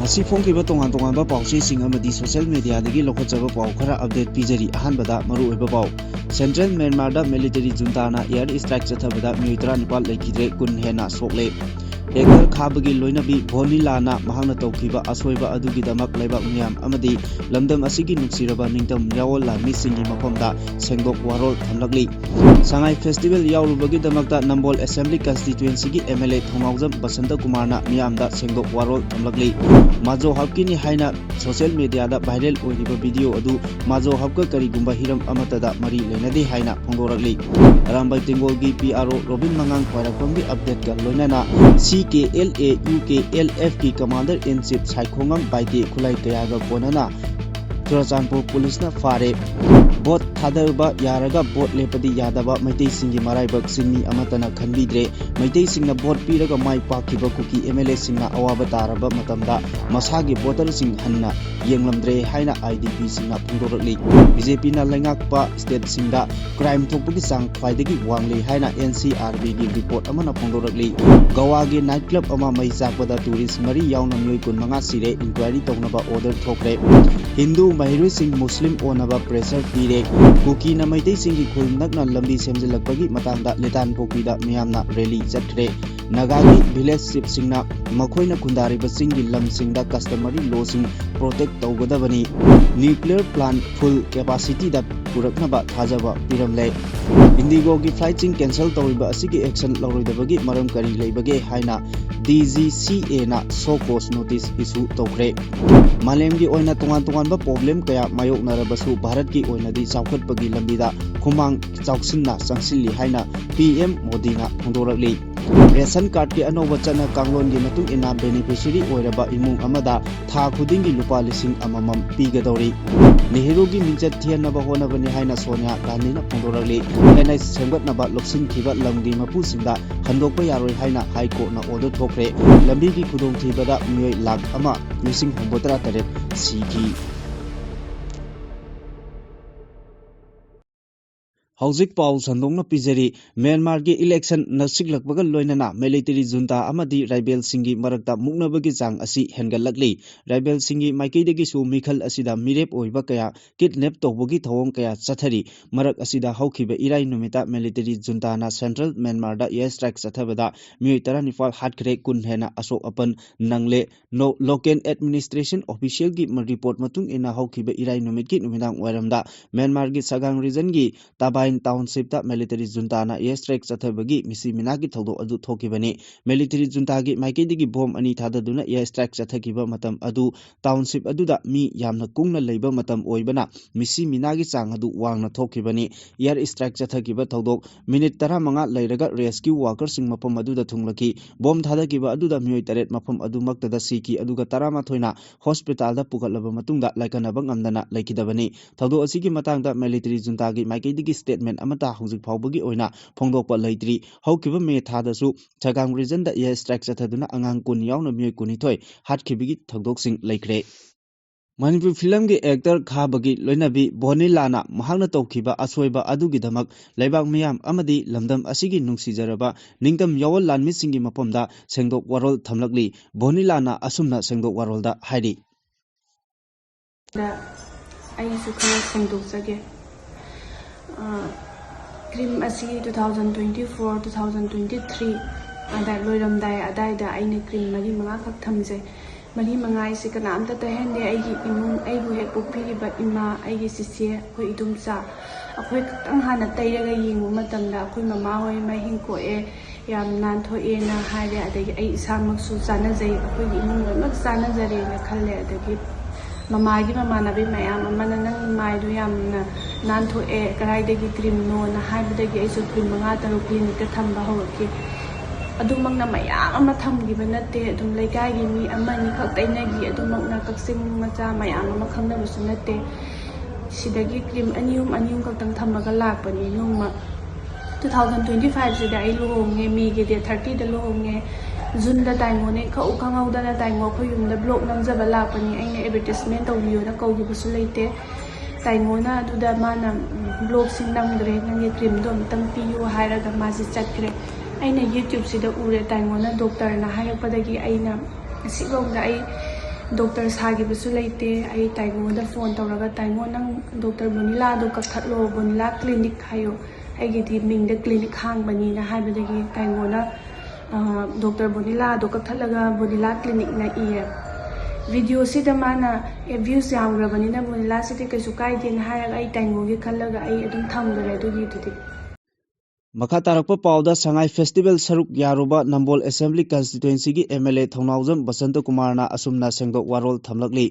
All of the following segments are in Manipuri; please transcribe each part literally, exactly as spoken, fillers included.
ꯉꯁꯤ ꯐꯣꯡꯈꯤꯕ ꯇꯣꯉꯥꯟ ꯇꯣꯉꯥꯟꯕ ꯄꯥꯎꯆꯦꯁꯤꯡ ꯑꯃꯗꯤ social mediaꯗꯒꯤ ꯂꯧꯈꯠꯆꯕ ꯄꯥꯎ ꯈꯔ update ꯄꯤꯖꯔꯤ꯫ ꯑꯍꯥꯟꯕꯗ ꯃꯔꯨꯑꯣꯏꯕ ꯄꯥꯎ꯫ Central Myanmarꯗ military juntaꯅ air strike ꯆꯠꯊꯕꯗ ꯃꯤꯑꯣꯏ ꯇꯔꯥꯅꯤꯄꯥꯜ ꯂꯩꯈꯤꯗ꯭ꯔꯦ, ꯀꯨꯟ ꯍꯦꯟꯅ ꯁꯣꯛꯂꯦ꯫ Hector ꯈꯥꯕꯒꯤ ꯂꯣꯏꯅꯕꯤ ꯚꯣꯅꯤꯂꯥꯅ ꯃꯍꯥꯛꯅ ꯇꯧꯈꯤꯕ ꯑꯁꯣꯏꯕ ꯑꯗꯨꯒꯤꯗꯃꯛ ꯂꯩꯕꯥꯛ ꯃꯤꯌꯥꯝ ꯑꯃꯗꯤ ꯂꯝꯗꯝ ꯑꯁꯤꯒꯤ ꯅꯨꯡꯁꯤꯔꯕ ꯅꯤꯡꯊꯧ ꯃꯤꯔꯥꯑꯣꯜ ꯂꯥꯟꯃꯤꯁꯤꯡꯒꯤ ꯃꯐꯝꯗ ꯁꯦꯡꯗꯣꯛ ꯋꯥꯔꯣꯜ ꯊꯝꯂꯛꯂꯤ꯫ ꯁꯉꯥꯏ festival ꯌꯥꯎꯔꯨꯕꯒꯤꯗꯃꯛꯇ ꯅꯝꯕꯣꯜ Assembly Constituencyꯒꯤ MLA ꯊꯧꯅꯥꯎꯖꯝ ꯕꯁꯟꯇ ꯀꯨꯃꯥꯔꯅ ꯃꯤꯌꯥꯝꯗ ꯁꯦꯡꯗꯣꯛ ꯋꯥꯔꯣꯜ ꯊꯝꯂꯛꯂꯤ꯫ ꯃꯥꯖꯣ ꯍꯕꯀꯤꯅꯤ ꯍꯥꯏꯅ social mediaꯗ viral ꯑꯣꯏꯔꯤꯕ video ꯑꯗꯨ ꯃꯥꯖꯣ ꯍꯕꯀ ꯀꯔꯤꯒꯨꯝꯕ ꯍꯤꯔꯝ ꯑꯃꯠꯇꯗ ꯃꯔꯤ ꯂꯩꯅꯗꯦ ꯍꯥꯏꯅ ꯐꯣꯡꯗꯣꯔꯛꯂꯤ꯫ ꯑꯔꯥꯝꯕꯥꯏ ꯇꯦꯡꯒꯣꯜꯒꯤ PRO ꯔꯣꯕꯤꯟ ꯃꯉꯥꯡ ꯈ꯭ꯋꯥꯏꯔꯥꯛꯄꯝꯒꯤ updateꯀ ꯂꯣꯏꯅꯅ CKLA UKLFꯀꯤ Commander in Chief ꯁꯥꯏꯈꯣꯉꯝ Baite ꯈꯨꯠꯂꯥꯏ ꯀꯌꯥꯒ ꯀꯣꯟꯅꯅ ꯆꯨꯔꯆꯥꯟꯄꯨꯔ ꯄꯨꯂꯤꯁꯅ ꯐꯥꯔꯦ꯫ ꯚꯣꯠ ꯊꯥꯗꯕ ꯌꯥꯔꯒ ꯚꯣꯠ ꯂꯦꯞꯄꯗꯤ ꯌꯥꯗꯕ ꯃꯩꯇꯩꯁꯤꯡꯒꯤ ꯃꯔꯥꯏꯕꯛ ꯆꯤꯡꯃꯤ ꯑꯃꯠꯇꯅ ꯈꯟꯕꯤꯗ꯭ꯔꯦ꯫ ꯃꯩꯇꯩꯁꯤꯡꯅ ꯚꯣꯠ ꯄꯤꯔꯒ ꯃꯥꯏ ꯄꯥꯛꯈꯤꯕ ꯀꯨꯀꯤ MLAꯁꯤꯡꯅ ꯑꯋꯥꯕ ꯇꯥꯔꯕ ꯃꯇꯝꯗ ꯃꯁꯥꯒꯤ voterꯁꯤꯡ ꯍꯟꯅ ꯌꯦꯡꯂꯝꯗ꯭ꯔꯦ ꯍꯥꯏꯅ IDPꯁꯤꯡꯅ ꯐꯣꯡꯗꯣꯔꯛꯂꯤ꯫ BJPꯅ ꯂꯩꯉꯥꯛꯄ stateꯁꯤꯡꯗ crime ꯊꯣꯛꯄꯒꯤ ꯆꯥꯡ ꯈ꯭ꯋꯥꯏꯗꯒꯤ ꯋꯥꯡꯂꯤ ꯍꯥꯏꯅ NCRBꯒꯤ report ꯑꯃꯅ ꯐꯣꯡꯗꯣꯔꯛꯂꯤ꯫ ꯒꯋꯥꯒꯤ night club ꯑꯃ ꯃꯩ ꯆꯥꯛꯄꯗ tourist ꯃꯔꯤ ꯌꯥꯎꯅ ꯃꯤꯑꯣꯏ ꯀꯨꯟꯃꯉꯥ ꯁꯤꯔꯦ, inquiry ꯇꯧꯅꯕ order ꯊꯣꯛꯈ꯭ꯔꯦ꯫ ꯍꯤꯟꯗꯨ ꯃꯍꯩꯔꯣꯏꯁꯤꯡ ꯃꯨꯁꯂꯤꯝ ꯑꯣꯟꯅꯕ pressure ꯄꯤꯔꯦ꯫ ꯀꯨꯀꯤꯅ ꯃꯩꯇꯩꯁꯤꯡꯒꯤ ꯈꯨꯜ ꯅꯛꯅ ꯂꯝꯕꯤ ꯁꯦꯝꯖꯤꯜꯂꯛꯄꯒꯤ ꯃꯇꯥꯡꯗ ꯂꯤꯇꯥꯟꯄꯣꯛꯄꯤꯗ ꯃꯤꯌꯥꯝꯅ rally ꯆꯠꯈ꯭ꯔꯦ꯫ ꯅꯥꯒꯥꯒꯤ village chiefꯁꯤꯡꯅ ꯃꯈꯣꯏꯅ ꯈꯨꯟꯗꯥꯔꯤꯕ ꯆꯤꯡꯒꯤ ꯂꯝꯁꯤꯡꯗ customary lawꯁꯤꯡ protect ꯇꯧꯒꯗꯕꯅꯤ꯫ Nuclear plant full capacityꯗ ꯄꯨꯔꯛꯅꯕ ꯊꯥꯖꯕ ꯄꯤꯔꯝꯂꯦ꯫ IndiGoꯒꯤ flightꯁꯤꯡ cancel ꯇꯧꯔꯤꯕ ꯑꯁꯤꯒꯤ action ꯂꯧꯔꯣꯏꯗꯕꯒꯤ ꯃꯔꯝ ꯀꯔꯤ ꯂꯩꯕꯒꯦ ꯍꯥꯏꯅ DGCAꯅ show cause notice issue ꯇꯧꯈ꯭ꯔꯦ꯫ ꯃꯥꯂꯦꯝꯒꯤ ꯑꯣꯏꯅ ꯇꯣꯉꯥꯟ ꯇꯣꯉꯥꯟꯕ problem ꯀꯌꯥ ꯃꯥꯌꯣꯛꯅꯔꯕꯁꯨ ꯚꯥꯔꯠꯀꯤ ꯑꯣꯏꯅꯗꯤ ꯆꯥꯎꯈꯠꯄꯒꯤ ꯂꯝꯕꯤꯗ ꯈꯨꯃꯥꯡ ꯆꯥꯎꯁꯤꯟꯅ ꯆꯪꯁꯤꯜꯂꯤ ꯍꯥꯏꯅ PM ꯃꯣꯗꯤꯅ ꯐꯣꯡꯗꯣꯔꯛꯂꯤ꯫ Ration cardꯀꯤ ꯑꯅꯧꯕ ꯆꯠꯅ ꯀꯥꯡꯂꯣꯟꯒꯤ ꯃꯇꯨꯡ ꯏꯟꯅ beneficiary ꯑꯣꯏꯔꯕ ꯏꯃꯨꯡ ꯑꯃꯗ ꯊꯥ ꯈꯨꯗꯤꯡꯒꯤ ꯂꯨꯄꯥ ꯂꯤꯁꯤꯡ ꯑꯃꯃꯝ ꯄꯤꯒꯗꯧꯔꯤ꯫ ꯅꯦꯍꯔꯨꯒꯤ ꯃꯤꯡꯆꯠ ꯊꯤꯍꯟꯅꯕ ꯍꯣꯠꯅꯕꯅꯤ ꯍꯥꯏꯅ ꯁꯣꯅꯤꯌꯥ ꯒꯥꯟꯙꯤꯅ ꯐꯣꯡꯗꯣꯔꯛꯂꯤ꯫ NH ꯁꯦꯝꯒꯠꯅꯕ ꯂꯧꯁꯤꯟꯈꯤꯕ ꯂꯝꯒꯤ ꯃꯄꯨꯁꯤꯡꯗ ꯍꯟꯗꯣꯛꯄ ꯌꯥꯔꯣꯏ ꯍꯥꯏꯅ High Courtꯅ order ꯊꯣꯛꯈ꯭ꯔꯦ꯫ ꯂꯝꯕꯤꯒꯤ ꯈꯨꯗꯣꯡꯊꯤꯕꯗ ꯃꯤꯑꯣꯏ ꯂꯥꯈ ꯑꯃ ꯂꯤꯁꯤꯡ ꯍꯨꯝꯐꯨꯇꯔꯥ ꯇꯔꯦꯠ ꯁꯤꯈꯤ꯫ ꯍꯧꯖꯤꯛ ꯄꯥꯎ ꯁꯟꯗꯣꯛꯅ ꯄꯤꯖꯔꯤ꯫ ꯃ꯭ꯌꯥꯟꯃꯥꯔꯒꯤ election ꯅꯛꯁꯤꯜꯂꯛꯄꯒ ꯂꯣꯏꯅꯅ military junta ꯑꯃꯗꯤ ꯔꯥꯏꯕꯦꯜꯁꯤꯡꯒꯤ ꯃꯔꯛꯇ ꯃꯨꯛꯅꯕꯒꯤ ꯆꯥꯡ ꯑꯁꯤ ꯍꯦꯟꯒꯠꯂꯛꯂꯤ꯫ ꯔꯥꯏꯕꯦꯜꯁꯤꯡꯒꯤ ꯃꯥꯏꯀꯩꯗꯒꯤꯁꯨ ꯃꯤꯈꯜ ꯑꯁꯤꯗ ꯃꯤꯔꯦꯞ ꯑꯣꯏꯕ ꯀꯌꯥ kidnap ꯇꯧꯕꯒꯤ ꯊꯧꯑꯣꯡ ꯀꯌꯥ ꯆꯠꯊꯔꯤ꯫ ꯃꯔꯛ ꯑꯁꯤꯗ ꯍꯧꯈꯤꯕ ꯏꯔꯥꯏ ꯅꯨꯃꯤꯠꯇ military juntaꯅ central ꯃ꯭ꯌꯥꯟꯃꯥꯔꯗ air strike ꯆꯠꯊꯕꯗ ꯃꯤꯑꯣꯏ ꯇꯔꯥꯅꯤꯄꯥꯜ ꯍꯥꯠꯈ꯭ꯔꯦ, ꯀꯨꯟ ꯍꯦꯟꯅ ꯑꯁꯣꯛ ꯑꯄꯟ ꯅꯪꯂꯦ꯫ ꯅꯣ-, local administration officialꯒꯤ ꯃ-, report ꯃꯇꯨꯡ ꯏꯟꯅ ꯍꯧꯈꯤꯕ ꯏꯔꯥꯏ ꯅꯨꯃꯤꯠꯀꯤ ꯅꯨꯃꯤꯗꯥꯡ ꯋꯥꯏꯔꯝꯗ ꯃ꯭ꯌꯥꯟꯃꯥꯔꯒꯤ ꯁꯒꯥꯡ regionꯒꯤ ꯇꯥꯕꯥꯏꯟ townshipꯇ military juntaꯅ air strike ꯆꯠꯊꯕꯒꯤ ꯃꯤꯁꯤ ꯃꯤꯅꯥꯒꯤ ꯊꯧꯗꯣꯛ ꯑꯗꯨ ꯊꯣꯛꯈꯤꯕꯅꯤ꯫ Military juntaꯒꯤ ꯃꯥꯏꯀꯩꯗꯒꯤ bomb ꯑꯅꯤ ꯊꯥꯗꯗꯨꯅ air strike ꯆꯠꯊꯈꯤꯕ ꯃꯇꯝ ꯑꯗꯨ township ꯑꯗꯨꯗ ꯃꯤ ꯌꯥꯝꯅ ꯀꯨꯡꯅ ꯂꯩꯕ ꯃꯇꯝ ꯑꯣꯏꯕꯅ ꯃꯤꯁꯤ ꯃꯤꯅꯥꯒꯤ ꯆꯥꯡ ꯑꯗꯨ ꯋꯥꯡꯅ ꯊꯣꯛꯈꯤꯕꯅꯤ꯫ Air strike ꯆꯠꯊꯈꯤꯕ ꯊꯧꯗꯣꯛ minute ꯇꯔꯥꯃꯉꯥ ꯂꯩꯔꯒ rescue workerꯁꯤꯡ ꯃꯐꯝ ꯑꯗꯨꯗ ꯊꯨꯡꯂꯈꯤ꯫ Bomb ꯊꯥꯗꯈꯤꯕ ꯑꯗꯨꯗ ꯃꯤꯑꯣꯏ ꯇꯔꯦꯠ ꯃꯐꯝ ꯑꯗꯨꯃꯛꯇꯗ ꯁꯤꯈꯤ, ꯑꯗꯨꯒ ꯇꯔꯥꯃꯥꯊꯣꯏꯅ hospitalꯗ ꯄꯨꯈꯠꯂꯕ ꯃꯇꯨꯡꯗ ꯂꯥꯏꯀꯠꯅꯕ ꯉꯝꯗꯅ ꯂꯩꯈꯤꯗꯕꯅꯤ꯫ ꯊꯧꯗꯣꯛ ꯑꯁꯤꯒꯤ ꯃꯇꯥꯡꯗ military juntaꯒꯤ ꯃꯥꯏꯀꯩꯗꯒꯤ statement ꯑꯃꯠꯇ ꯍꯧꯖꯤꯛ ꯐꯥꯎꯕꯒꯤ ꯑꯣꯏꯅ ꯐꯣꯡꯗꯣꯛꯄ ꯂꯩꯇ꯭ꯔꯤ꯫ ꯍꯧꯈꯤꯕ May ꯊꯥꯗꯁꯨ ꯁꯒꯥꯡ regionꯗ air strike ꯆꯠꯊꯗꯨꯅ ꯑꯉꯥꯡ ꯀꯨꯟ ꯌꯥꯎꯅ ꯃꯤꯑꯣꯏ ꯀꯨꯟꯅꯤꯊꯣꯏ ꯍꯥꯠꯈꯤꯕꯒꯤ ꯊꯧꯗꯣꯛꯁꯤꯡ ꯂꯩꯈ꯭ꯔꯦ꯫ ꯃꯅꯤꯄꯨꯔ filmꯒꯤ actor ꯈꯥꯕꯒꯤ ꯂꯣꯏꯅꯕꯤ ꯕꯣꯅꯤꯂꯥꯅ ꯃꯍꯥꯛꯅ ꯇꯧꯈꯤꯕ ꯑꯁꯣꯏꯕ ꯑꯗꯨꯒꯤꯗꯃꯛ ꯂꯩꯕꯥꯛ ꯃꯤꯌꯥꯝ ꯑꯃꯗꯤ ꯂꯝꯗꯝ ꯑꯁꯤꯒꯤ ꯅꯨꯡꯁꯤꯖꯔꯕ ꯅꯤꯡꯇꯝ ꯌꯥꯑꯣꯜ ꯂꯥꯟꯃꯤꯁꯤꯡꯒꯤ ꯃꯐꯝꯗ ꯁꯦꯡꯗꯣꯛ ꯋꯥꯔꯣꯜ ꯊꯝꯂꯛꯂꯤ꯫ ꯕꯣꯅꯤꯂꯥꯅ ꯑꯁꯨꯝꯅ ꯁꯦꯡꯗꯣꯛ ꯋꯥꯔꯣꯜꯗ ꯍꯥꯏꯔꯤ꯫ ꯑꯩꯁꯨ ꯈꯔ ꯁꯦꯡꯗꯣꯛꯆꯒꯦ꯫ Cream ꯑꯁꯤ two thousand twenty four, two thousand twenty three ꯑꯗꯥꯏ ꯂꯣꯏꯔꯝꯗꯥꯏ ꯑꯗꯥꯏꯗ ꯑꯩꯅ cream ꯃꯔꯤ ꯃꯉꯥꯈꯛ ꯊꯝꯖꯩ꯫ ꯃꯔꯤ ꯃꯉꯥ ꯍꯥꯏꯁꯦ ꯀꯅꯥꯝꯇ ꯇꯩꯍꯟꯗꯦ꯫ ꯑꯩꯒꯤ ꯏꯃꯨꯡ, ꯑꯩꯕꯨ ꯍꯦꯛ ꯄꯣꯛꯄꯤꯔꯤꯕ ꯏꯃꯥ, ꯑꯩꯒꯤ ꯆꯤꯆꯦ, ꯑꯩꯈꯣꯏ ꯏꯗꯣꯝꯆꯥ, ꯑꯩꯈꯣꯏ ꯈꯛꯇꯪ ꯍꯥꯟꯅ ꯇꯩꯔꯒ ꯌꯦꯡꯕ ꯃꯇꯝꯗ ꯑꯩꯈꯣꯏ ꯃꯃꯥ ꯍꯣꯏ ꯃꯍꯤꯡ ꯀꯣꯛꯑꯦ, ꯌꯥꯝ ꯅꯥꯟꯊꯣꯛꯑꯦꯅ ꯍꯥꯏꯔꯦ꯫ ꯑꯗꯒꯤ ꯑꯩ ꯏꯁꯥꯃꯛꯁꯨ ꯆꯥꯟꯅꯖꯩ, ꯑꯩꯈꯣꯏꯒꯤ ꯏꯃꯨꯡ ꯂꯣꯏꯅꯃꯛ ꯆꯥꯟꯅꯖꯔꯦꯅ ꯈꯜꯂꯦ꯫ ꯑꯗꯒꯤ ꯃꯃꯥꯒꯤ ꯃꯃꯥꯟꯅꯕꯤ ꯃꯌꯥꯝ ꯑꯃꯅ "ꯅꯪ ꯃꯥꯏꯗꯣ ꯌꯥꯝꯅ ꯅꯥꯟꯊꯣꯛꯑꯦ, ꯀꯗꯥꯏꯗꯒꯤ creamꯅꯣꯅ" ꯍꯥꯏꯕꯗꯒꯤ ꯑꯩꯁꯨ cream ꯃꯉꯥ ꯇꯔꯨꯛ clinicꯇ ꯊꯝꯕ ꯍꯧꯔꯛꯈꯤ꯫ ꯑꯗꯨꯃꯛꯅ ꯃꯌꯥꯝ ꯑꯃ ꯊꯝꯈꯤꯕ ꯅꯠꯇꯦ, ꯑꯗꯨꯝ ꯂꯩꯀꯥꯏꯒꯤ ꯃꯤ ꯑꯃꯅꯤꯈꯛ ꯇꯩꯅꯈꯤ꯫ ꯑꯗꯨꯃꯛꯅ ꯀꯛꯆꯤꯡ ꯃꯆꯥ ꯃꯌꯥꯝ ꯑꯃ ꯈꯪꯅꯕꯁꯨ ꯅꯠꯇꯦ꯫ ꯁꯤꯗꯒꯤ cream ꯑꯅꯤ ꯑꯍꯨꯝ, ꯑꯅꯤ ꯑꯍꯨꯝ ꯈꯛꯇꯪ ꯊꯝꯃꯒ ꯂꯥꯛꯄꯅꯤ꯫ ꯅꯣꯡꯃ two thousand twenty fiveꯁꯤꯗ ꯑꯩ ꯂꯨꯍꯣꯡꯉꯦ, Mayꯒꯤ date thirtyꯗ ꯂꯨꯍꯣꯡꯉꯦ꯫ Juneꯗ ꯇꯥꯏꯉꯣꯅ ꯏꯈꯪ ꯈꯪꯍꯧꯗꯅ ꯇꯥꯏꯉꯣ ꯑꯩꯈꯣꯏ ꯌꯨꯝꯗ vlog ꯅꯝꯖꯕ ꯂꯥꯛꯄꯅꯤ꯫ ꯑꯩꯅ advertisement ꯇꯧꯕꯤꯌꯣꯅ ꯀꯧꯈꯤꯕꯁꯨ ꯂꯩꯇꯦ꯫ ꯇꯥꯏꯉꯣꯅ ꯑꯗꯨꯗ ꯃꯥꯅ, ꯎꯝ, ꯕ꯭ꯂꯣꯛꯁꯤꯡ ꯅꯝꯈ꯭ꯔꯦ, ꯅꯪꯒꯤ ꯀ꯭ꯔꯤꯝꯗꯣ ꯑꯃꯨꯛꯇꯪ ꯄꯤꯌꯨ" ꯍꯥꯏꯔꯒ ꯃꯥꯁꯦ ꯆꯠꯈ꯭ꯔꯦ꯫ ꯑꯩꯅ ꯌꯨꯇ꯭ꯌꯨꯕꯁꯤꯗ ꯎꯔꯦ, ꯇꯥꯏꯉꯣꯅ ꯗꯣꯛꯇꯔꯅ ꯍꯥꯏꯔꯛꯄꯗꯒꯤ ꯑꯩꯅ ꯑꯁꯤꯐꯥꯎꯗ ꯑꯩ ꯗꯣꯛꯇꯔ ꯁꯥꯈꯤꯕꯁꯨ ꯂꯩꯇꯦ꯫ ꯑꯩ ꯇꯥꯏꯉꯣꯗ ꯐꯣꯟ ꯇꯧꯔꯒ, "ꯇꯥꯏꯉꯣ, ꯅꯪ ꯗꯣꯛꯇꯔ ꯕꯣꯅꯤꯂꯥꯗꯣ ꯀꯛꯊꯠꯂꯣ, ꯕꯣꯅꯤꯂꯥ ꯀ꯭ꯂꯤꯅꯤꯛ ꯍꯥꯏꯌꯣ, ꯑꯩꯒꯤꯗꯤ ꯃꯤꯡꯗ ꯀ꯭ꯂꯤꯅꯤꯛ ꯍꯥꯡꯕꯅꯤꯅ" ꯍꯥꯏꯕꯗꯒꯤ ꯇꯥꯏꯉꯣꯅ, ꯑ, ꯗꯣꯛꯇꯔ ꯕꯣꯅꯤꯂꯥꯗꯣ ꯀꯛꯊꯠꯂꯒ ꯕꯣꯅꯤꯂꯥ ꯀ꯭ꯂꯤꯅꯤꯛꯅ ꯏꯌꯦ꯫ ꯚꯤꯗꯤꯑꯣꯁꯤꯗ ꯃꯥꯅ, "ꯑꯦ, ꯚ꯭ꯌꯨꯁ ꯌꯥꯝꯈ꯭ꯔꯕꯅꯤꯅ ꯕꯣꯅꯤꯂꯥꯁꯤꯗꯤ ꯀꯩꯁꯨ ꯀꯥꯏꯗꯦꯅ" ꯍꯥꯏꯔꯒ ꯑꯩ ꯇꯥꯏꯉꯣꯒꯤ ꯈꯜꯂꯒ ꯑꯩ ꯑꯗꯨꯝ ꯊꯝꯈ꯭ꯔꯦ ꯑꯗꯨꯒꯤꯗꯨꯗꯤ꯫ ꯃꯈꯥ ꯇꯥꯔꯛꯄ ꯄꯥꯎꯗ, ꯁꯉꯥꯏ ꯐꯦꯁꯇꯤꯚꯦꯜ ꯁꯔꯨꯛ ꯌꯥꯔꯨꯕ ꯅꯝꯕꯣꯜ ꯑꯦꯁꯦꯝꯕ꯭ꯂꯤ ꯀꯟꯁꯇꯤꯇ꯭ꯋꯦꯟꯁꯤꯒꯤ M L A Thounaojam Basanta ꯀꯨꯃꯥꯔꯅ ꯑꯁꯨꯝꯅ ꯁꯦꯡꯗꯣꯛ ꯋꯥꯔꯣꯜ ꯊꯝꯂꯛꯂꯤ꯫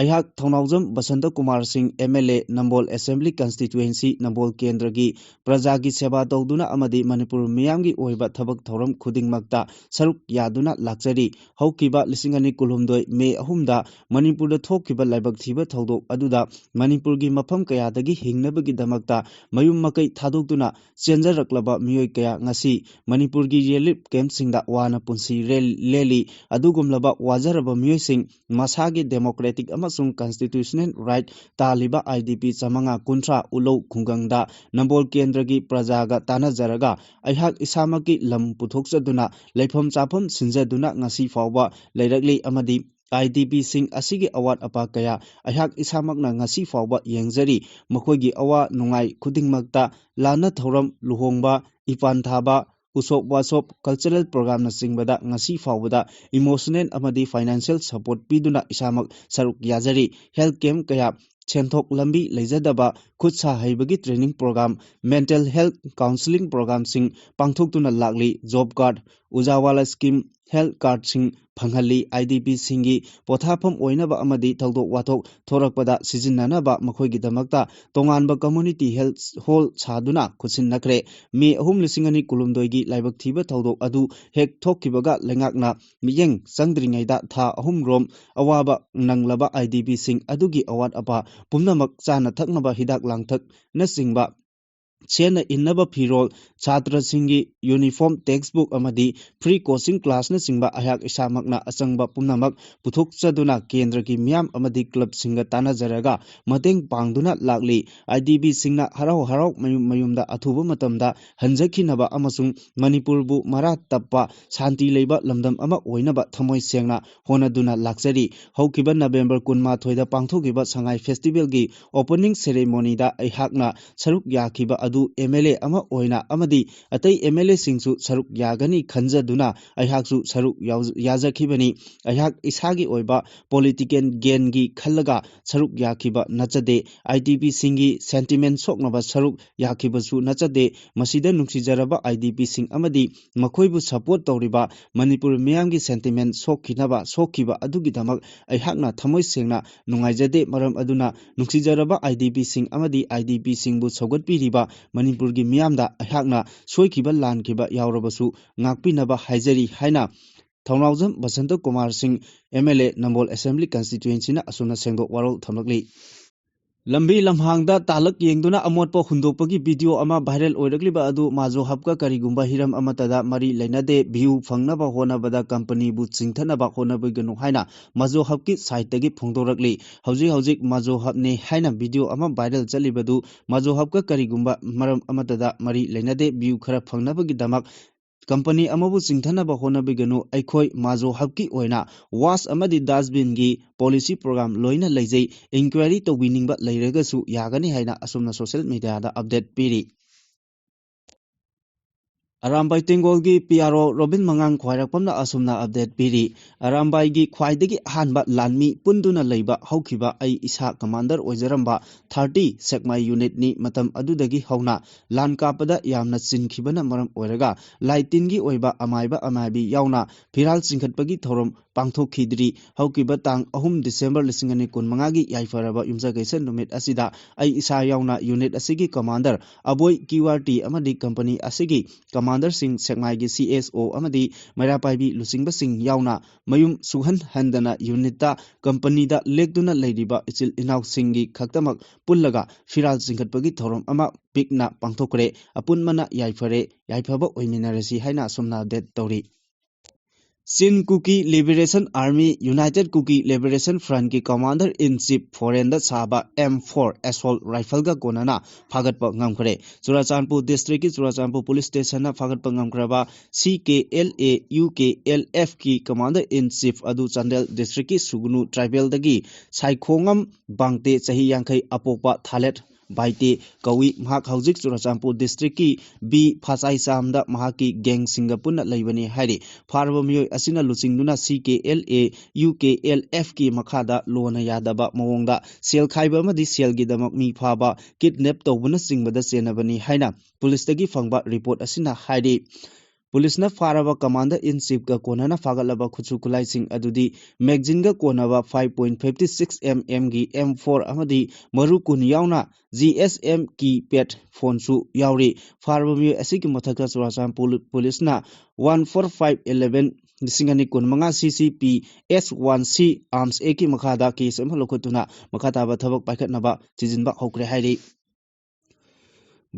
ꯑꯩꯍꯥꯛ ꯊꯧꯅꯥꯎꯖꯝ ꯕꯁꯟꯇ ꯀꯨꯃꯥꯔ ꯁꯤꯡ, ꯑꯦꯝ ꯑꯦꯜ ꯑꯦ, ꯅꯝꯕꯣꯜ ꯑꯦꯁꯦꯝꯕ꯭ꯂꯤ ꯀꯟꯁꯇꯤꯇ꯭ꯋꯦꯟꯁꯤ, ꯅꯝꯕꯣꯜ ꯀꯦꯟꯗ꯭ꯔꯒꯤ ꯄ꯭ꯔꯖꯥꯒꯤ ꯁꯦꯕꯥ ꯇꯧꯗꯨꯅ ꯑꯃꯗꯤ ꯃꯅꯤꯄꯨꯔ ꯃꯤꯌꯥꯝꯒꯤ ꯑꯣꯏꯕ ꯊꯕꯛ ꯊꯧꯔꯝ ꯈꯨꯗꯤꯡꯃꯛꯇ ꯁꯔꯨꯛ ꯌꯥꯗꯨꯅ ꯂꯥꯛꯆꯔꯤ꯫ ꯍꯧꯈꯤꯕ ꯂꯤꯁꯤꯡ ꯑꯅꯤ ꯀꯨꯟꯍꯨꯝꯗꯣꯏ ꯃꯦ ꯑꯍꯨꯝꯗ ꯃꯅꯤꯄꯨꯔꯗ ꯊꯣꯛꯈꯤꯕ ꯂꯥꯏꯕꯛ ꯊꯤꯕ ꯊꯧꯗꯣꯛ ꯑꯗꯨꯗ ꯃꯅꯤꯄꯨꯔꯒꯤ ꯃꯐꯝ ꯀꯌꯥꯗꯒꯤ ꯍꯤꯡꯅꯕꯒꯤꯗꯃꯛꯇ ꯃꯌꯨꯝ ꯃꯀꯩ ꯊꯥꯗꯣꯛꯇꯨꯅ ꯆꯦꯟꯖꯔꯛꯂꯕ ꯃꯤꯑꯣꯏ ꯀꯌꯥ ꯉꯁꯤ ꯃꯅꯤꯄꯨꯔꯒꯤ ꯔꯤꯂꯤꯐ ꯀꯦꯝꯞꯁꯤꯡꯗ ꯋꯥꯅ ꯄꯨꯟꯁꯤ ꯔꯦꯜ-, ꯂꯦꯜꯂꯤ꯫ ꯑꯗꯨꯒꯨꯝꯂꯕ ꯋꯥꯖꯔꯕ ꯃꯤꯑꯣꯏꯁꯤꯡ ꯃꯁꯥꯒꯤ ꯗꯦꯃꯣꯀ꯭ꯔꯦꯇꯤꯛ ꯑꯃꯁꯨꯡ ꯀꯟꯁꯇꯤꯇ꯭ꯌꯨꯁꯅꯦꯜ ꯔꯥꯏꯠ ꯇꯥꯜꯂꯤꯕ ꯑꯥꯏ ꯗꯤ ꯄꯤ ꯆꯥꯃꯉꯥ ꯀꯨꯟꯊ꯭ꯔꯥ ꯎꯂꯧ ꯈꯨꯡꯒꯪꯗ ꯅꯝꯕꯣꯜ ꯀꯦꯟꯗ꯭ꯔꯒꯤ ꯄ꯭ꯔꯖꯥꯒ ꯇꯥꯟꯅꯖꯔꯒ ꯑꯩꯍꯥꯛ ꯏꯁꯥꯃꯛꯀꯤ ꯂꯝ ꯄꯨꯊꯣꯛꯆꯗꯨꯅ ꯂꯩꯐꯝ ꯆꯥꯐꯝ ꯁꯤꯟꯖꯗꯨꯅ ꯉꯁꯤ ꯐꯥꯎꯕ ꯂꯩꯔꯛꯂꯤ ꯑꯃꯗꯤ ꯑꯥꯏ ꯗꯤ ꯄꯤꯁꯤꯡ ꯑꯁꯤꯒꯤ ꯑꯋꯥꯠ ꯑꯄꯥ ꯀꯌꯥ ꯑꯩꯍꯥꯛ ꯏꯁꯥꯃꯛꯅ ꯉꯁꯤ ꯐꯥꯎꯕ ꯌꯦꯡꯖꯔꯤ꯫ ꯃꯈꯣꯏꯒꯤ ꯑꯋꯥ ꯅꯨꯡꯉꯥꯏ ꯈꯨꯗꯤꯡꯃꯛꯇ, ꯂꯥꯟꯅ ꯊꯧꯔꯝ, ꯂꯨꯍꯣꯡꯕ, ꯏꯄꯥꯟ ꯊꯥꯕ, ꯎꯁꯣꯞ ꯋꯥꯁꯣꯞ, ꯀꯜꯆꯔꯦꯜ ꯄ꯭ꯔꯣꯒ꯭ꯔꯥꯝꯅꯆꯤꯡꯕꯗ ꯉꯁꯤ ꯐꯥꯎꯕꯗ ꯏꯃꯣꯁꯅꯦꯜ ꯑꯃꯗꯤ ꯐꯥꯏꯅꯥꯟꯁꯤꯌꯦꯜ ꯁꯄꯣꯔꯠ ꯄꯤꯗꯨꯅ ꯏꯁꯥꯃꯛ ꯁꯔꯨꯛ ꯌꯥꯖꯔꯤ꯫ ꯍꯦꯜꯊ ꯀꯦꯝꯞ ꯀꯌꯥ, ꯁꯦꯟꯊꯣꯛ ꯂꯝꯕꯤ ꯂꯩꯖꯗꯕ, ꯈꯨꯠ ꯁꯥ ꯍꯩꯕꯒꯤ training programme, mental health counselling ꯄ꯭ꯔꯣꯒ꯭ꯔꯥꯝꯁꯤꯡ ꯄꯥꯡꯊꯣꯛꯇꯨꯅ ꯂꯥꯛꯂꯤ꯫ Job card, Ujjwala scheme, health ꯀꯥꯔꯗꯁꯤꯡ ꯐꯪꯍꯜꯂꯤ꯫ ꯑꯥꯏ ꯗꯤ ꯄꯤꯁꯤꯡꯒꯤ ꯄꯣꯊꯥꯐꯝ ꯑꯣꯏꯅꯕ ꯑꯃꯗꯤ ꯊꯧꯗꯣꯛ ꯋꯥꯊꯣꯛ ꯊꯣꯔꯛꯄꯗ ꯁꯤꯖꯤꯟꯅꯅꯕ ꯃꯈꯣꯏꯒꯤꯗꯃꯛꯇ ꯇꯣꯉꯥꯟꯕ ꯀꯝꯃ꯭ꯌꯨꯅꯤꯇꯤ ꯍꯦꯜꯊ ꯍꯣꯜ ꯁꯥꯗꯨꯅ ꯈꯨꯠꯁꯤꯟꯅꯈ꯭ꯔꯦ꯫ ꯃꯦ ꯑꯍꯨꯝ, ꯂꯤꯁꯤꯡ ꯑꯅꯤ ꯀꯨꯟꯍꯨꯝꯗꯣꯏꯒꯤ ꯂꯥꯏꯕꯛ ꯊꯤꯕ ꯊꯧꯗꯣꯛ ꯑꯗꯨ ꯍꯦꯛ ꯊꯣꯛꯈꯤꯕꯒ ꯂꯩꯉꯥꯛꯅ ꯃꯤꯠꯌꯦꯡ ꯆꯪꯗ꯭ꯔꯤꯉꯩꯗ ꯊꯥ ꯑꯍꯨꯝ ꯔꯣꯝ ꯑꯋꯥꯕ ꯅꯪꯂꯕ ꯑꯥꯏ ꯗꯤ ꯄꯤꯁꯤꯡ ꯑꯗꯨꯒꯤ ꯑꯋꯥꯠ ꯑꯄꯥ ꯄꯨꯝꯅꯃꯛ ꯆꯥꯅ ꯊꯛꯅꯕ ꯍꯤꯗꯥꯛ ꯂꯥꯡꯊꯛꯅꯆꯤꯡꯕ ꯁꯦꯠꯅ ꯏꯟꯅꯕ ꯐꯤꯔꯣꯜ, ꯁꯥꯇ꯭ꯔꯁꯤꯡꯒꯤ uniform, textbook ꯑꯃꯗꯤ free coaching classꯅꯆꯤꯡꯕ ꯑꯩꯍꯥꯛ ꯏꯁꯥꯃꯛꯅ ꯑꯆꯪꯕ ꯄꯨꯝꯅꯃꯛ ꯄꯨꯊꯣꯛꯆꯗꯨꯅ ꯀꯦꯟꯗ꯭ꯔꯒꯤ ꯃꯤꯌꯥꯝ ꯑꯃꯗꯤ clubꯁꯤꯡꯒ ꯇꯥꯟꯅꯖꯔꯒ ꯃꯇꯦꯡ ꯄꯥꯡꯗꯨꯅ ꯂꯥꯛꯂꯤ꯫ IDPꯁꯤꯡꯅ ꯍꯔꯥꯎ ꯍꯔꯥꯎ ꯃꯌꯨꯝ ꯃꯌꯨꯝꯗ ꯑꯊꯨꯕ ꯃꯇꯝꯗ ꯍꯟꯖꯈꯤꯅꯕ ꯑꯃꯁꯨꯡ ꯃꯅꯤꯄꯨꯔꯕꯨ ꯃꯔꯥ ꯇꯞꯄ ꯁꯥꯟꯇꯤ ꯂꯩꯕ ꯂꯝꯗꯝ ꯑꯃ ꯑꯣꯏꯅꯕ ꯊꯃꯣꯏ ꯁꯦꯡꯅ ꯍꯣꯠꯅꯗꯨꯅ ꯂꯥꯛꯆꯔꯤ꯫ ꯍꯧꯈꯤꯕ November ꯀꯨꯟꯃꯥꯊꯣꯏꯗ ꯄꯥꯡꯊꯣꯛꯈꯤꯕ ꯁꯉꯥꯏ Festivalꯒꯤ opening ceremonyꯗ ꯑꯩꯍꯥꯛꯅ ꯁꯔꯨꯛ ꯌꯥꯈꯤꯕ ꯑꯗꯨ MLA ꯑꯃ ꯑꯣꯏꯅ ꯑꯃꯗꯤ ꯑꯇꯩ MLAꯁꯤꯡꯁꯨ ꯁꯔꯨꯛ ꯌꯥꯒꯅꯤ ꯈꯟꯖꯗꯨꯅ ꯑꯩꯍꯥꯛꯁꯨ ꯁꯔꯨꯛ ꯌꯥꯎ-, ꯌꯥꯖꯈꯤꯕꯅꯤ꯫ ꯑꯩꯍꯥꯛ ꯏꯁꯥꯒꯤ ꯑꯣꯏꯕ political gainꯒꯤ ꯈꯜꯂꯒ ꯁꯔꯨꯛ ꯌꯥꯈꯤꯕ ꯅꯠꯆꯗꯦ꯫ IDPꯁꯤꯡꯒꯤ sentiment ꯁꯣꯛꯅꯕ ꯁꯔꯨꯛ ꯌꯥꯈꯤꯕꯁꯨ ꯅꯠꯆꯗꯦ꯫ ꯃꯁꯤꯗ ꯅꯨꯡꯁꯤꯖꯔꯕ IDPꯁꯤꯡ ꯑꯃꯗꯤ ꯃꯈꯣꯏꯕꯨ support ꯇꯧꯔꯤꯕ ꯃꯅꯤꯄꯨꯔ ꯃꯤꯌꯥꯝꯒꯤ sentiment ꯁꯣꯛꯈꯤꯅꯕ, ꯁꯣꯛꯈꯤꯕ ꯑꯗꯨꯒꯤꯗꯃꯛ ꯑꯩꯍꯥꯛꯅ ꯊꯃꯣꯏ ꯁꯦꯡꯅ ꯅꯨꯡꯉꯥꯏꯖꯗꯦ꯫ ꯃꯔꯝ ꯑꯗꯨꯅ ꯅꯨꯡꯁꯤꯖꯔꯕ IDPꯁꯤꯡ ꯑꯃꯗꯤ IDPꯁꯤꯡꯕꯨ ꯁꯧꯒꯠꯄꯤꯔꯤꯕ ꯃꯅꯤꯄꯨꯔꯒꯤ ꯃꯤꯌꯥꯝꯗ ꯑꯩꯍꯥꯛꯅ ꯁꯣꯏꯈꯤꯕ ꯂꯥꯟꯈꯤꯕ ꯌꯥꯎꯔꯕꯁꯨ ꯉꯥꯛꯄꯤꯅꯕ ꯍꯥꯏꯖꯔꯤ ꯍꯥꯏꯅ ꯊꯧꯅꯥꯎꯖꯝ ꯕꯁꯟꯇ ꯀꯨꯃꯥꯔ ꯁꯤꯡ, MLA, ꯅꯝꯕꯣꯜ Assembly Constituencyꯅ ꯑꯁꯨꯝꯅ ꯁꯦꯡꯗꯣꯛ ꯋꯥꯔꯣꯜ ꯊꯝꯂꯛꯂꯤ꯫ ꯂꯝꯕꯤ ꯂꯝꯍꯥꯡꯗ ꯇꯥꯂꯛ ꯌꯦꯡꯗꯨꯅ ꯑꯃꯣꯠꯄ ꯍꯨꯟꯗꯣꯛꯄꯒꯤ video ꯑꯃ viral ꯑꯣꯏꯔꯛꯂꯤꯕ ꯑꯗꯨ ꯃꯥꯖꯣ ꯍꯕꯀ ꯀꯔꯤꯒꯨꯝꯕ ꯍꯤꯔꯝ ꯑꯃꯠꯇꯗ ꯃꯔꯤ ꯂꯩꯅꯗꯦ꯫ View ꯐꯪꯅꯕ ꯍꯣꯠꯅꯕꯗ companyꯕꯨ ꯆꯤꯡꯊꯅꯕ ꯍꯣꯠꯅꯕꯤꯒꯅꯨ ꯍꯥꯏꯅ ꯃꯥꯖꯣ ꯍꯕꯀꯤ siteꯇꯒꯤ ꯐꯣꯡꯗꯣꯔꯛꯂꯤ꯫ ꯍꯧꯖꯤꯛ ꯍꯧꯖꯤꯛ ꯃꯥꯖꯣ ꯍꯕꯅꯦ ꯍꯥꯏꯅ video ꯑꯃ viral ꯆꯠꯂꯤꯕꯗꯨ ꯃꯥꯖꯣ ꯍꯕꯀ ꯀꯔꯤꯒꯨꯝꯕ ꯃꯔꯝ ꯑꯃꯠꯇꯗ ꯃꯔꯤ ꯂꯩꯅꯗꯦ꯫ View ꯈꯔ ꯐꯪꯅꯕꯒꯤꯗꯃꯛ company ꯑꯃꯕꯨ ꯆꯤꯡꯊꯅꯕ ꯍꯣꯠꯅꯕꯤꯒꯅꯨ꯫ ꯑꯩꯈꯣꯏ ꯃꯥꯖꯣ ꯍꯕꯀꯤ ꯑꯣꯏꯅ waste ꯑꯃꯗꯤ dustbinꯒꯤ policy program ꯂꯣꯏꯅ ꯂꯩꯖꯩ꯫ Inquiry ꯇꯧꯕꯤꯅꯤꯡꯕ ꯂꯩꯔꯒꯁꯨ ꯌꯥꯒꯅꯤ ꯍꯥꯏꯅ ꯑꯁꯨꯝꯅ social mediaꯗ update ꯄꯤꯔꯤ꯫ ꯑꯔꯥꯝꯕꯥꯏ ꯇꯦꯡꯒꯣꯜꯒꯤ PRO ꯔꯣꯕꯤꯟ ꯃꯉꯥꯡ ꯈ꯭ꯋꯥꯏꯔꯥꯛꯄꯝꯅ ꯑꯁꯨꯝꯅ update ꯄꯤꯔꯤ꯫ ꯑꯔꯥꯝꯕꯥꯏꯒꯤ ꯈ꯭ꯋꯥꯏꯗꯒꯤ ꯑꯍꯥꯟꯕ ꯂꯥꯟꯃꯤ ꯄꯨꯟꯗꯨꯅ ꯂꯩꯕ ꯍꯧꯈꯤꯕ ꯑꯩ ꯏꯁꯥ commander ꯑꯣꯏꯖꯔꯝꯕ thirty ꯁꯦꯛꯃꯥꯏ unitꯅꯤ꯫ ꯃꯇꯝ ꯑꯗꯨꯗꯒꯤ ꯍꯧꯅ ꯂꯥꯟ ꯀꯥꯞꯄꯗ ꯌꯥꯝꯅ ꯆꯤꯟꯈꯤꯕꯅ ꯃꯔꯝ ꯑꯣꯏꯔꯒ ꯂꯥꯏ ꯇꯤꯟꯒꯤ ꯑꯣꯏꯕ ꯑꯃꯥꯏꯕ ꯑꯃꯥꯏꯕꯤ ꯌꯥꯎꯅ ꯐꯤꯔꯥꯜ ꯆꯤꯡꯈꯠꯄꯒꯤ ꯊꯧꯔꯝ ꯄꯥꯡꯊꯣꯛꯈꯤꯗ꯭ꯔꯤ꯫ ꯍꯧꯈꯤꯕ ꯇꯥꯡ ꯑꯍꯨꯝ December ꯂꯤꯁꯤꯡ ꯑꯅꯤ ꯀꯨꯟꯃꯉꯥꯒꯤ ꯌꯥꯏꯐꯔꯕ ꯌꯨꯝꯁꯀꯩꯁ ꯅꯨꯃꯤꯠ ꯑꯁꯤꯗ ꯑꯩ ꯏꯁꯥ ꯌꯥꯎꯅ unit ꯑꯁꯤꯒꯤ commander ꯑꯕꯣꯏ QRT ꯑꯃꯗꯤ company ꯑꯁꯤꯒꯤ ꯀꯃꯥꯟꯗꯔꯁꯤꯡ, ꯁꯦꯛꯃꯥꯏꯒꯤ ꯁꯤ ꯑꯦꯁ ꯑꯣ ꯑꯃꯗꯤ ꯃꯩꯔꯥ ꯄꯥꯏꯕꯤ ꯂꯨꯆꯤꯡꯕꯁꯤꯡ ꯌꯥꯎꯅ ꯃꯌꯨꯝ ꯁꯨꯍꯟ ꯍꯟꯗꯅ ꯌꯨꯅꯤꯠꯇ ꯀꯝꯄꯅꯤꯗ ꯂꯦꯛꯇꯨꯅ ꯂꯩꯔꯤꯕ ꯏꯆꯤꯜ ꯏꯅꯥꯎꯁꯤꯡꯒꯤ ꯈꯛꯇꯃꯛ ꯄꯨꯜꯂꯒ ꯐꯤꯔꯥꯜ ꯆꯤꯡꯈꯠꯄꯒꯤ ꯊꯧꯔꯝ ꯑꯃ ꯄꯤꯛꯅ ꯄꯥꯡꯊꯣꯛꯈ꯭ꯔꯦ꯫ ꯑꯄꯨꯟꯕꯅ ꯌꯥꯏꯐꯔꯦ, ꯌꯥꯏꯐꯕ ꯑꯣꯏꯃꯤꯟꯅꯔꯁꯤ ꯍꯥꯏꯅ ꯑꯁꯨꯝꯅ ꯑꯞꯗꯦꯠ ꯇꯧꯔꯤ꯫ Chin Kuki Liberation Army, United Kuki Liberation Frontꯀꯤ Commander in Chief foreignꯗ ꯁꯥꯕ ꯑꯦꯝ ꯐꯣꯔ assault rifleꯒ ꯀꯣꯟꯅꯅ ꯐꯥꯒꯠꯄ ꯉꯝꯈ꯭ꯔꯦ꯫ Churachandpur districtꯀꯤ Churachandpur police stationꯅ ꯐꯥꯒꯠꯄ ꯉꯝꯈ꯭ꯔꯕ C K L A U K L Fꯀꯤ Commander in Chief ꯑꯗꯨ ꯆꯥꯟꯗꯦꯜ districtꯀꯤ ꯁꯨꯒꯅꯨ tribalꯗꯒꯤ ꯁꯥꯏꯈꯣꯉꯝ ꯕꯥꯡꯇꯦ, ꯆꯍꯤ ꯌꯥꯡꯈꯩ, ꯑꯄꯣꯛꯄ ꯊꯥꯂꯦꯠ ꯕꯥꯏꯇꯦ ꯀꯧꯏ꯫ ꯃꯍꯥꯛ ꯍꯧꯖꯤꯛ ꯆꯨꯔꯥꯆꯥꯟꯄꯨꯔ districtꯀꯤ ꯕꯤ ꯐꯥꯆꯥꯏꯆꯥꯝꯗ ꯃꯍꯥꯛꯀꯤ gangꯁꯤꯡꯒ ꯄꯨꯟꯅ ꯂꯩꯕꯅꯤ ꯍꯥꯏꯔꯤ꯫ ꯐꯥꯔꯕ ꯃꯤꯑꯣꯏ ꯑꯁꯤꯅ ꯂꯨꯆꯤꯡꯗꯨꯅ C K L A U K L Fꯀꯤ ꯃꯈꯥꯗ ꯂꯣꯟꯅ ꯌꯥꯗꯕ ꯃꯑꯣꯡꯗ ꯁꯦꯜ ꯈꯥꯏꯕ ꯑꯃꯗꯤ ꯁꯦꯜꯒꯤꯗꯃꯛ ꯃꯤ ꯐꯥꯕ, kidnap ꯇꯧꯕꯅꯆꯤꯡꯕꯗ ꯆꯦꯟꯅꯕꯅꯤ ꯍꯥꯏꯅ policeꯇꯒꯤ ꯐꯪꯕ report ꯑꯁꯤꯅ ꯍꯥꯏꯔꯤ꯫ Policeꯅ ꯐꯥꯔꯕ Commander in Chiefꯀ ꯀꯣꯟꯅꯅ ꯐꯥꯒꯠꯂꯕ ꯈꯨꯠꯁꯨ ꯈꯨꯠꯂꯥꯏꯁꯤꯡ ꯑꯗꯨꯗꯤ magazineꯒ ꯀꯣꯟꯅꯕ five point fifty six M Mꯒꯤ ꯑꯦꯝ ꯐꯣꯔ ꯑꯃꯗꯤ ꯃꯔꯨ ꯀꯨꯟ ꯌꯥꯎꯅ G S M keypad phoneꯁꯨ ꯌꯥꯎꯔꯤ꯫ ꯐꯥꯔꯕ ꯃꯤꯑꯣꯏ ꯑꯁꯤꯒꯤ ꯃꯊꯛꯇ Churachandpur policeꯅ one four five eleven, ꯂꯤꯁꯤꯡ ꯑꯅꯤ ꯀꯨꯟꯃꯉꯥ C C P S one C Arms Actꯀꯤ ꯃꯈꯥꯗ case ꯑꯃ ꯂꯧꯈꯠꯇꯨꯅ ꯃꯈꯥ ꯇꯥꯕ ꯊꯕꯛ ꯄꯥꯏꯈꯠꯅꯕ ꯊꯤꯖꯤꯟꯕ ꯍꯧꯈ꯭ꯔꯦ ꯍꯥꯏꯔꯤ꯫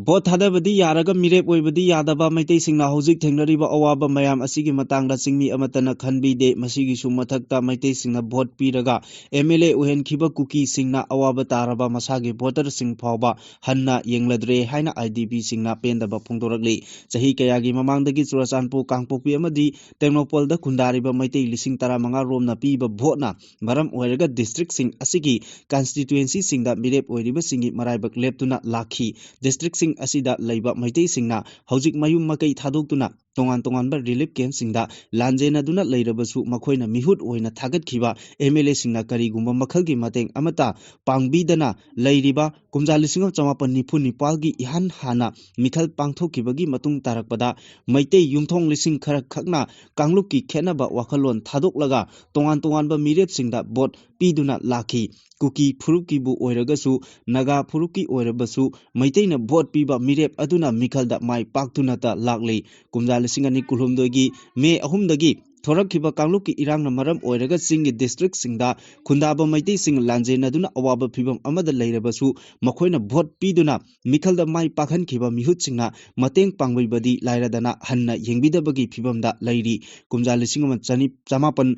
Vote ꯊꯥꯗꯕꯗꯤ ꯌꯥꯔꯒ ꯃꯤꯔꯦꯞ ꯑꯣꯏꯕꯗꯤ ꯌꯥꯗꯕ ꯃꯩꯇꯩꯁꯤꯡꯅ ꯍꯧꯖꯤꯛ ꯊꯦꯡꯅꯔꯤꯕ ꯑꯋꯥꯕ ꯃꯌꯥꯝ ꯑꯁꯤꯒꯤ ꯃꯇꯥꯡꯗ ꯆꯤꯡꯃꯤ ꯑꯃꯠꯇꯅ ꯈꯟꯕꯤꯗꯦ꯫ ꯃꯁꯤꯒꯤꯁꯨ ꯃꯊꯛꯇ ꯃꯩꯇꯩꯁꯤꯡꯅ vote ꯄꯤꯔꯒ M L A ꯑꯣꯏꯍꯟꯈꯤꯕ ꯀꯨꯀꯤꯁꯤꯡꯅ ꯑꯋꯥꯕ ꯇꯥꯔꯕ ꯃꯁꯥꯒꯤ voterꯁꯤꯡ ꯐꯥꯎꯕ ꯍꯟꯅ ꯌꯦꯡꯂꯗ꯭ꯔꯦ ꯍꯥꯏꯅ I D Pꯁꯤꯡꯅ ꯄꯦꯟꯗꯕ ꯐꯣꯡꯗꯣꯔꯛꯂꯤ꯫ ꯆꯍꯤ ꯀꯌꯥꯒꯤ ꯃꯃꯥꯡꯗꯒꯤ ꯆꯨꯔꯥꯆꯥꯟꯄꯨꯔ, ꯀꯥꯡꯄꯣꯛꯄꯤ ꯑꯃꯗꯤ ꯇꯦꯡꯅꯧꯄꯜꯗ ꯈꯨꯟꯗꯥꯔꯤꯕ ꯃꯩꯇꯩ ꯂꯤꯁꯤꯡ ꯇꯔꯥꯃꯉꯥ ꯔꯣꯝꯅ ꯄꯤꯕ voteꯅ ꯃꯔꯝ ꯑꯣꯏꯔꯒ districtꯁꯤꯡ ꯑꯁꯤꯒꯤ constituencyꯁꯤꯡꯗ ꯃꯤꯔꯦꯞ ꯑꯣꯏꯔꯤꯕꯁꯤꯡꯒꯤ ꯃꯔꯥꯏꯕꯛ ꯂꯦꯞꯇꯨꯅ ꯂꯥꯛꯈꯤ꯫ Districtꯁꯤꯡ ꯑꯁꯤꯗ ꯂꯩꯕ ꯃꯩꯇꯩꯁꯤꯡꯅ ꯍꯧꯖꯤꯛ ꯃꯌꯨꯝ ꯃꯀꯩ ꯊꯥꯗꯣꯛꯇꯨꯅ ꯇꯣꯉꯥꯟ ꯇꯣꯉꯥꯟꯕ relief campꯁꯤꯡꯗ ꯂꯥꯟꯖꯦꯟꯅꯗꯨꯅ ꯂꯩꯔꯕꯁꯨ ꯃꯈꯣꯏꯅ ꯃꯤꯍꯨꯠ ꯑꯣꯏꯅ ꯊꯥꯒꯠꯈꯤꯕ M L Aꯁꯤꯡꯅ ꯀꯔꯤꯒꯨꯝꯕ ꯃꯈꯜꯒꯤ ꯃꯇꯦꯡ ꯑꯃꯠꯇ ꯄꯥꯡꯕꯤꯗꯅ ꯂꯩꯔꯤꯕ ꯀꯨꯝꯖꯥ ꯂꯤꯁꯤꯡ ꯑꯃ ꯆꯃꯥꯄꯟ ꯅꯤꯐꯨ ꯅꯤꯄꯥꯜꯒꯤ ꯏꯍꯥꯟ ꯍꯥꯟꯅ ꯃꯤꯈꯜ ꯄꯥꯡꯊꯣꯛꯈꯤꯕꯒꯤ ꯃꯇꯨꯡ ꯇꯥꯔꯛꯄꯗ ꯃꯩꯇꯩ ꯌꯨꯝꯊꯣꯡ ꯂꯤꯁꯤꯡ ꯈꯔ ꯈꯛꯅ ꯀꯥꯡꯂꯨꯞꯀꯤ ꯈꯦꯠꯅꯕ ꯋꯥꯈꯜꯂꯣꯟ ꯊꯥꯗꯣꯛꯂꯒ ꯇꯣꯉꯥꯟ ꯇꯣꯉꯥꯟꯕ ꯃꯤꯔꯦꯞꯁꯤꯡꯗ vote ꯄꯤꯗꯨꯅ ꯂꯥꯛꯈꯤ꯫ ꯀꯨꯀꯤ ꯐꯨꯔꯨꯞꯀꯤꯕꯨ ꯑꯣꯏꯔꯒꯁꯨ, ꯅꯥꯒꯥ ꯐꯨꯔꯨꯞꯀꯤ ꯑꯣꯏꯔꯕꯁꯨ, ꯃꯩꯇꯩꯅ ꯚꯣꯠ ꯄꯤꯕ ꯃꯤꯔꯦꯞ ꯑꯗꯨꯅ ꯃꯤꯈꯜꯗ ꯃꯥꯏ ꯄꯥꯛꯇꯨꯅꯇ ꯂꯥꯛꯂꯤ꯫ ꯀꯨꯝꯖꯥ ꯂꯤꯁꯤꯡ ꯑꯅꯤ ꯀꯨꯟꯍꯨꯝꯗꯣꯏꯒꯤ ꯃꯦ ꯑꯍꯨꯝꯗꯒꯤ ꯊꯣꯔꯛꯈꯤꯕ ꯀꯥꯡꯂꯨꯞꯀꯤ ꯏꯔꯥꯡꯅ ꯃꯔꯝ ꯑꯣꯏꯔꯒ ꯆꯤꯡꯒꯤ ꯗꯤꯁꯇ꯭ꯔꯤꯛꯁꯤꯡꯗ ꯈꯨꯟꯗꯥꯕ ꯃꯩꯇꯩꯁꯤꯡ ꯂꯥꯟꯖꯦꯟꯅꯗꯨꯅ ꯑꯋꯥꯕ ꯐꯤꯚꯝ ꯑꯃꯗ ꯂꯩꯔꯕꯁꯨ, ꯃꯈꯣꯏꯅ ꯚꯣꯠ ꯄꯤꯗꯨꯅ ꯃꯤꯈꯜꯗ ꯃꯥꯏ ꯄꯥꯛꯍꯟꯈꯤꯕ ꯃꯤꯍꯨꯠꯁꯤꯡꯅ ꯃꯇꯦꯡ ꯄꯥꯡꯕꯤꯕꯗꯤ ꯂꯥꯏꯔꯗꯅ ꯍꯟꯅ ꯌꯦꯡꯕꯤꯗꯕꯒꯤ ꯐꯤꯚꯝꯗ ꯂꯩꯔꯤ꯫ ꯀꯨꯝꯖꯥ ꯂꯤꯁꯤꯡ ꯑꯃ ꯆꯅꯤ-, ꯆꯃꯥꯄꯟ